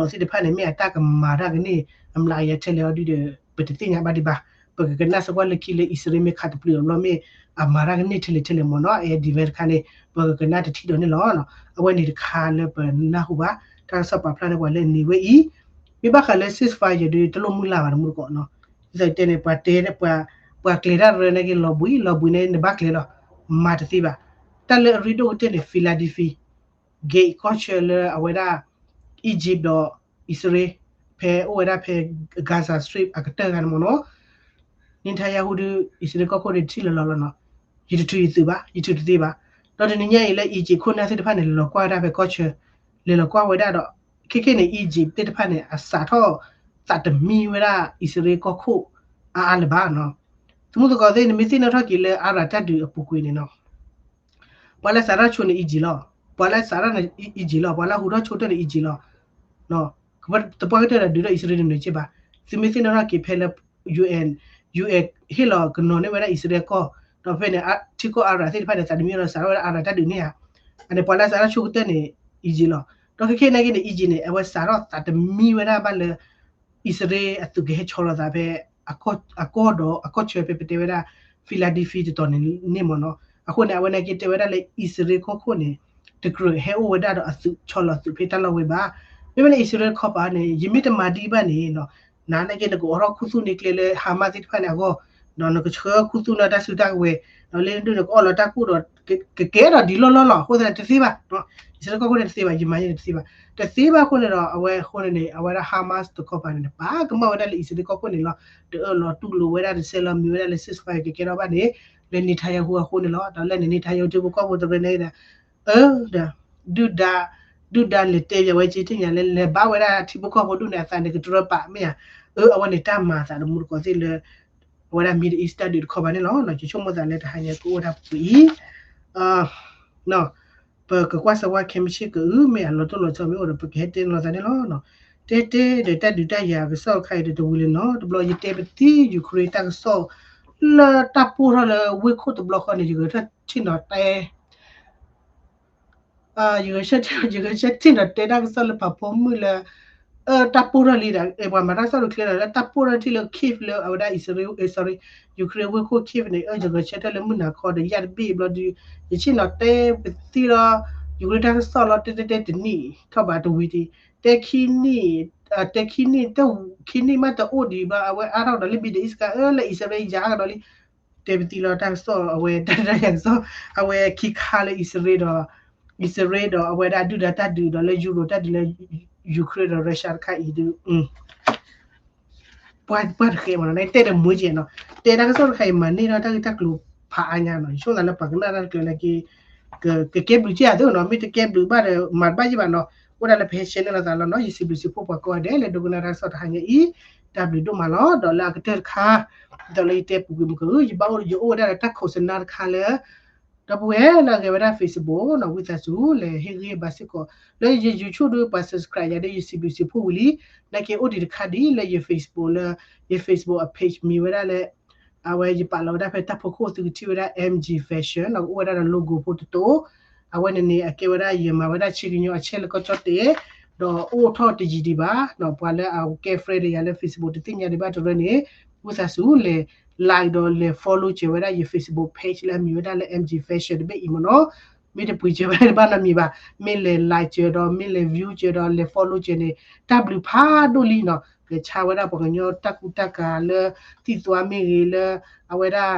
ဘျီသ့ၣ်တဖၣ်န့ၣ် မ့ၢ်အတၢ်ကမၤတၢ်ကန့ၢ် အမျးကယၤထဲလဲၣ်အီၤဒုဒီး ပတသ့ၣ်ညါဘၣ်ဒံးဘၣ်. ပကကနၣ်စ့ၢ်ကီးလၢခံလၢအံၣ်စရ့လးမ့ၢ်ခးတပျုာ်အဘျီမ့ၢ် အမၤတၢ်ကန့ၢ်ထဲလဲၣ်ထဲလဲၣ်မ့ၢ်နီၤ air defense တခါန့ၣ် ပကကနၣ်တထံၣ်ဒီးန့ၣ်လီၤ. အဝဲန့ၣ်တခါလၢပနၢ်ဟူဘၣ် တၢ်ကစီၣ်ပာ်ဖျါန့ၢ်ပှၤလၢအန့ၢ်ဝဲအံၤ မ့ၢ်ဘၣ်ဃးလၢ ceasefire ဒီး တလိၣ်မုၢ်လၢ်ဘၣ်တမူတကိးနီၤ. ဒ်သိးတဲန့ၣ် ပှၤတဲ ပှၤကျဲၤတၢ်ရၢနာ်က့ လီၤဘှံး လီၤဘှံးန့ၣ် နဘၣ်ကျဲၤလီၤ မၤတသ့ဘၣ်. တၢ်လၢအရ့ဒိၣ်ကတၢၢ်န့ၣ် Philadelphia gate ကီၢ်ဆၢလၢအဝဲဒၣ် Egypt ဒီး အံၣ်စရ့လး ဖဲအိၣ်ဝဲဒၣ်ဖဲ Gaza Strip အကတၢၢ်ဂၤန့ၣ်မ့ၢ်နီၤ Netanyahu ဒုး အံၣ်စရ့လးကီၢ်ခိၣ်န့ၣ် ထံၣ်လီၤလီၤလီၤနီၤ ယတထုးယသုးဘၣ် ယထုးတသ့ဘၣ်. ဒီးတနံၤညါအံၤလၢ Egypt ခိၣ်နၢ်သ့ၣ်တဖၣ်န့ၣ် လဲၤလီၤကွၢ်ဝဲဒၣ်ဖဲကီၢ်ဆၢ လဲၤလီၤကွၢ်ဝဲဒၣ်ဒီး ခဲခဲန့ၣ် Egypt သ့ၣ်တဖၣ်န့ၣ် အစးထီၣ်သးတမံဝဲဒၣ်အံၣ်စရ့လးကီၢ်ခိၣ်အါအါလၢၤဘၣ်နီၤ. သမူသကိးသ့ၣ်န့ၣ် မ့ၢ်သ့ၣ်နီၣ်ထီၣ်က့ၤလၢအါရၤတၢ်ဒုးအပူၤကွံာ်န့ၣ်နီၤ ပှၤလၢစးထီၣ်ဆိန့ၣ် Egypt လီၤ. ပှၤလၢစးထီၣ်န့ၣ် Egypt လီၤ. ပှၤလၢဟူထီၣ်ဆိတၢၢ်န့ၣ် Egypt လီၤ. သပှၢ်ကတၢၢ်ဒီးဒုးထီၣ်အံၣ်စရ့လးတနုာ်စ့ၢ်ဘၣ်. သုမ့ၢ်သ့ၣ်နီၣ်ထီၣ်က့ၤဖဲလၢ UN UN ဟ့ၣ်လီၤကနီၤန့ၢ်ဝဲဒၣ်အံၣ်စရ့လးကီၢ် ဒီးဖဲန့ၣ် ထံကီၢ်အါရၤသ့ၣ်တဖၣ်န့ၣ် သးတမံဒီးစးထီၣ်ဝဲဒၣ်အါရၤတၢ်ဒုးန့ၣ်ဧါ. အန့ၣ်ပှၤလၢစးထီၣ်ဆိကတၢၢ်န့ၣ် Egypt လီၤ. ဒီးခဲခဲနာ်က့န့ၣ် Egypt န့ၣ် အဝဲစးထီၣ်သးတမံဝဲဒၣ်ဘၣ်လၢ အံၣ်စရ့လးအသုးကဟဲဆီလီၤသးဖဲ အကီၢ်ဒီးအကီၢ်ဆၢဖဲပတဲဝဲဒၣ် Philadelphia တတီၤန့ၣ်န့ၣ်မ့ၢ်နီၤ. အဃိန့ၣ် အဝဲနာ်က့တဲဝဲဒၣ်လၢအံၣ်စရ့လးကီၢ်ခိၣ်န့ၣ် တကြၢးဟဲအိၣ်ဝဲဒၣ်ဒီးအသုးဆီလီၤသုးဖဲတၢ်လီၢ်ဝဲဘၣ်. မ့မ့ၢ်လၢအံၣ်စရ့လးခီပၤန့ၣ် ယမ့ၢ်တမၤဒ်ဘၣ်န့ၣ် နၤနာ်က့နကအိးထီၣ်ခူသူၣ်န့ၢ်ကျဲလၢ Hamas သ့ၣ်တဖၣ်န့ၣ်အဂီၢ် ဒီးနကဆှၢခူသူၣ်န့ၢ်တၢ်စုတၢ်ကဝဲၤ ဒီးလၢဒုးနကအီၣ်လီၤတၢ်ကူၣ်ဒီး ကကဲထီၣ်ဒ်လီၢ်လီၢ်လီၤ. အဃိသတးန့ၣ်တသ့ဘၣ်. အံၣ်စရ့လးကီၢ်ခိၣ်န့ၣ်တသ့ဘၣ်, ယမၤန့ၢ်န့ၣ်တသ့ဘၣ်. တသ့ဘၣ်အဃိန့ၣ်ဒီး အဝဲအဃိန့ၣ်န့ၣ် အဝဲဒၣ် Hamas တခီပၤန့ၣ် ပာ်ကမၣ်ဝဲဒၣ်လၢအံၣ်စရ့လးကီၢ်ခိၣ်န့ၣ်လီၤ. တအၢၣ်လီၤတူၢ်လိာ်ဝဲဒၣ် တဆဲးလီၤမံၤဝဲဒၣ်လၢ ceasefire ကကဲထီၣ်ဘၣ်န့ၣ် လၢ Netanyahu အဃိန့ၣ်လီၤ. ဒီးလၢန့ၣ် Netanyahu ထံဖိကီၢ်ဖိတရၢန့ၣ်ဒီး အၢ ဒီး ဒုၣ်ဒါ ဒုၣ်ဒါလဲၤတဲယၤဝဲက့ၤသ့ၣ်ညါလၢ လဲၤဘါဝဲဒၣ်ထံဖိကီၢ်ဖိဒူၣ်န့ၣ် အသးန့ၣ်ကတြၢပာ်မ့ၢ်ဧါ. အၢ အဝဲန့ၣ်တၢ်မၤအသးတမူတကိးသ့ၣ်လၢ အဝဲဒၣ် Middle East တၢ်ဒုးတခီပၤန့ၣ်လီၤ. ယဆိကမိၣ်သးလၢတဟါညါကအိၣ်ဝဲဒၣ်ပူၤအံၤ ပကကွၢ်စၢၤဝဲ ခဲမုၢ်ဆ့ၣ်ကအု မ့ၢ်အလီၤတိၢ်လီၤဆီမ့ၢ်အိၣ်ဒီး ပကဟဲတဲလီၤသးန့ၣ်လီၤ. တဲတဲဒီးတၢ်ဒုးတၢ်ယၤကစီၣ်တခါအံၤဒီး တဝံၤလၢၤနီၤ တဘျီယတဲပသံ Ukraine တၢ်ကစီၣ် လၢတၢ်ပိၢ်ထီၣ်လၢဝ့ၢ်ခိၣ်တဘျီဃီန့ၣ် ယဂဲၤဆၢထၢၣ်ထံၣ်နီၤတဲ ယဂဲၤဆၢထံၣ် ယဂဲၤဆၢထံၣ်နီၤတဲတၢ်ကစီၣ်လၢပှၤဖိမုၣ်လၢ တၢ်ပိၢ်ထီၣ်လံဒီး ပှၤမၤတၢ်ကစီၣ်တချ့လီၤ လၢတၢ်ပိၢ်ထီၣ်ထံၣ်လၢ Kyiv လၢအဝဲဒၣ် Israel, sorry, Ukraine ဝ့ၢ်ခိၣ် Kyiv န့ၣ် ယဂဲၤဆၢထၢၣ်လၢမုၢ်နၤခီဒီးယၢ်တဘ့ၣ်ဘျီဒုး ယဆ့ၣ်နီၤတဲပသံလီၤ Ukraine တၢ်ကစီၣ်လီၤ တဲတဲတဲတနံၣ် ထီၣ်ဘးတဝံၤဒံး တဲခံနံၣ် တဲခံနံၣ် တခံနံၣ်မးတအိၣ်ဒံးဘၣ် အဝဲအါထီၣ်ကဒီးလၢ Middle East ကါ အၢ လၢ Israel ယါကဒီးလံ တဲပသံလီၤတၢ်ကစီၣ် အဝဲတၢ်တၢ်ယၤကစီၣ် အဝဲခံခါလၢ Israel ဒီး Israel ဒီးအဝဲဒၣ်ဒုၣ်ဒါတၢ်ဒုးဒီးလၢ Euro တၢ်ဒုးလၢ Ukraine ဒီး Russia တခါအံၤဒုး ပှၢ်ပှၢ်တဃဲမ့ၢ်နီၤ တဲဒီးမွေးကဲနီၤ တဲတၢ်ကစီၣ်တခါအံၤမၤန့ၢ်ထီၣ်တၢ်ဂ့ၢ်တၢ်ကျိၤဖးအါညါနီၤ ယဆိကမိၣ်သးလၢပှၤကနၣ်တၢ်တကျၢၤနာ်က့ ကကဲဘျုးက့ၤအသိးနီၤ မ့ၢ်တကဲဘျုးဘၣ်ဒီး မၤတဘၣ်ယံၣ်ဘၣ်နီၤ အိၣ်ဒၣ်လၢပဟဲ share န့ၢ်လိာ်သးလီၤနီၤ ယစံးဘျုးစံးဖှိၣ်ပှၤကိးဂၤဒဲး လၢဒိကနၣ်တၢ်ကစီၣ်တဟါညါအံၤ တၢ်ဘျုးဒိၣ်မးလီၤ ဒီးလၢအကတၢၢ်တခါ ဒီးလၢယတဲပူၤကွံာ်မုၢ်က ယဘၣ်အိၣ်ယအိၣ်ဝဲဒၣ်လၢတၢ်ခိးစနါတခါလၢ ဒီပုၢ်ဝဲၢ်လၢအဂဲၤဝဲဒၣ် Facebook နီၤ ဝံသးစူၤ လဲၤဟ့ၣ်ဂံၢ်ဟ့ၣ်ဘါစ့ၢ်ကီး လၢယ YouTube ဒုးပှၤ subscribe ယၤဒုး ယစံးဘျုးစံးဖှိၣ်ဝံၤလံ နာ်က့အိၣ်ဒံးတခါဒ်လၢယ Facebook လၢ ယ Facebook အ page မံၤဝဲဒၣ်လၢ အဝဲယပာ်လီၤဝဲဒၣ်ဖဲတၢ်ဖီခိၣ်သုကထံၣ်ဝဲဒၣ် M G Fashion နီၤ ကအိၣ်ဝဲဒၣ်ဒီး logo ဖိတတိၤ အဝဲန့ၣ်န့ၣ် အကဲဝဲဒၣ်ယမၤဝဲဒၣ်ဆ့ကညီအဆဲလၢကီၢ်ကၠီၣ်တဲာ် ဒီးအိၣ်ထီၣ်တယံၤဒံးဘၣ် ပှၤလၢအကဲ friend ဒီးယၤလၢ Facebook တသ့ၣ်ညါဒံးဘၣ်တရၢန့ၣ် ဝံသးစူၤလဲၤ like ဒီးလဲၤ follow စၢၤဝဲဒၣ်ယ Facebook page လၢအမံၤဝဲဒၣ်လၢ M G Fashion တဘ့ၣ်အံၤမ့ၢ်နီၤ မ့ၢ်တပှ့ၤစၢၤဝဲဒၣ်တဘၣ်နီတမံၤဘၣ် မ့ၢ်လဲၤ like စၢၤဒီး မ့ၢ်လဲၤ view စၢၤဒီး လဲၤ follow စၢၤန့ၣ် တၢ်ဘျုးဖးဒိၣ်လံနီၤ ကဆါဝဲဒၣ်ပှၤကညီတၢ်ကူတၢ်ကၤလၢ သံၣ်သွါမ့ၢ်ဂ့ၤလၢ အဝဲဒၣ်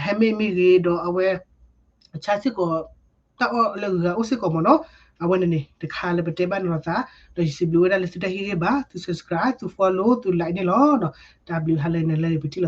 ဟဲမ့ၢ်မ့ၢ်ဂ့ၤဒီးအဝဲ ဆါစ့ၢ်ကီး တၢ်အီၣ်လၢဂုၤဂၤအိၣ်စ့ၢ်ကီးမ့ၢ်နီၤ အဝဲန့ၣ်န့ၣ် တခါလၢပတဲဘၣ်နလိာ်သး, ဒီးယစံးဘျုးဝဲဒၣ်လၢသုတဟ့ၣ်ဂံၢ်ဘါ, သု subscribe, သု follow, သု like န့ၣ်လီၤ. တၢ်ဘျုးဟါလၢနၤလၢပထံၣ်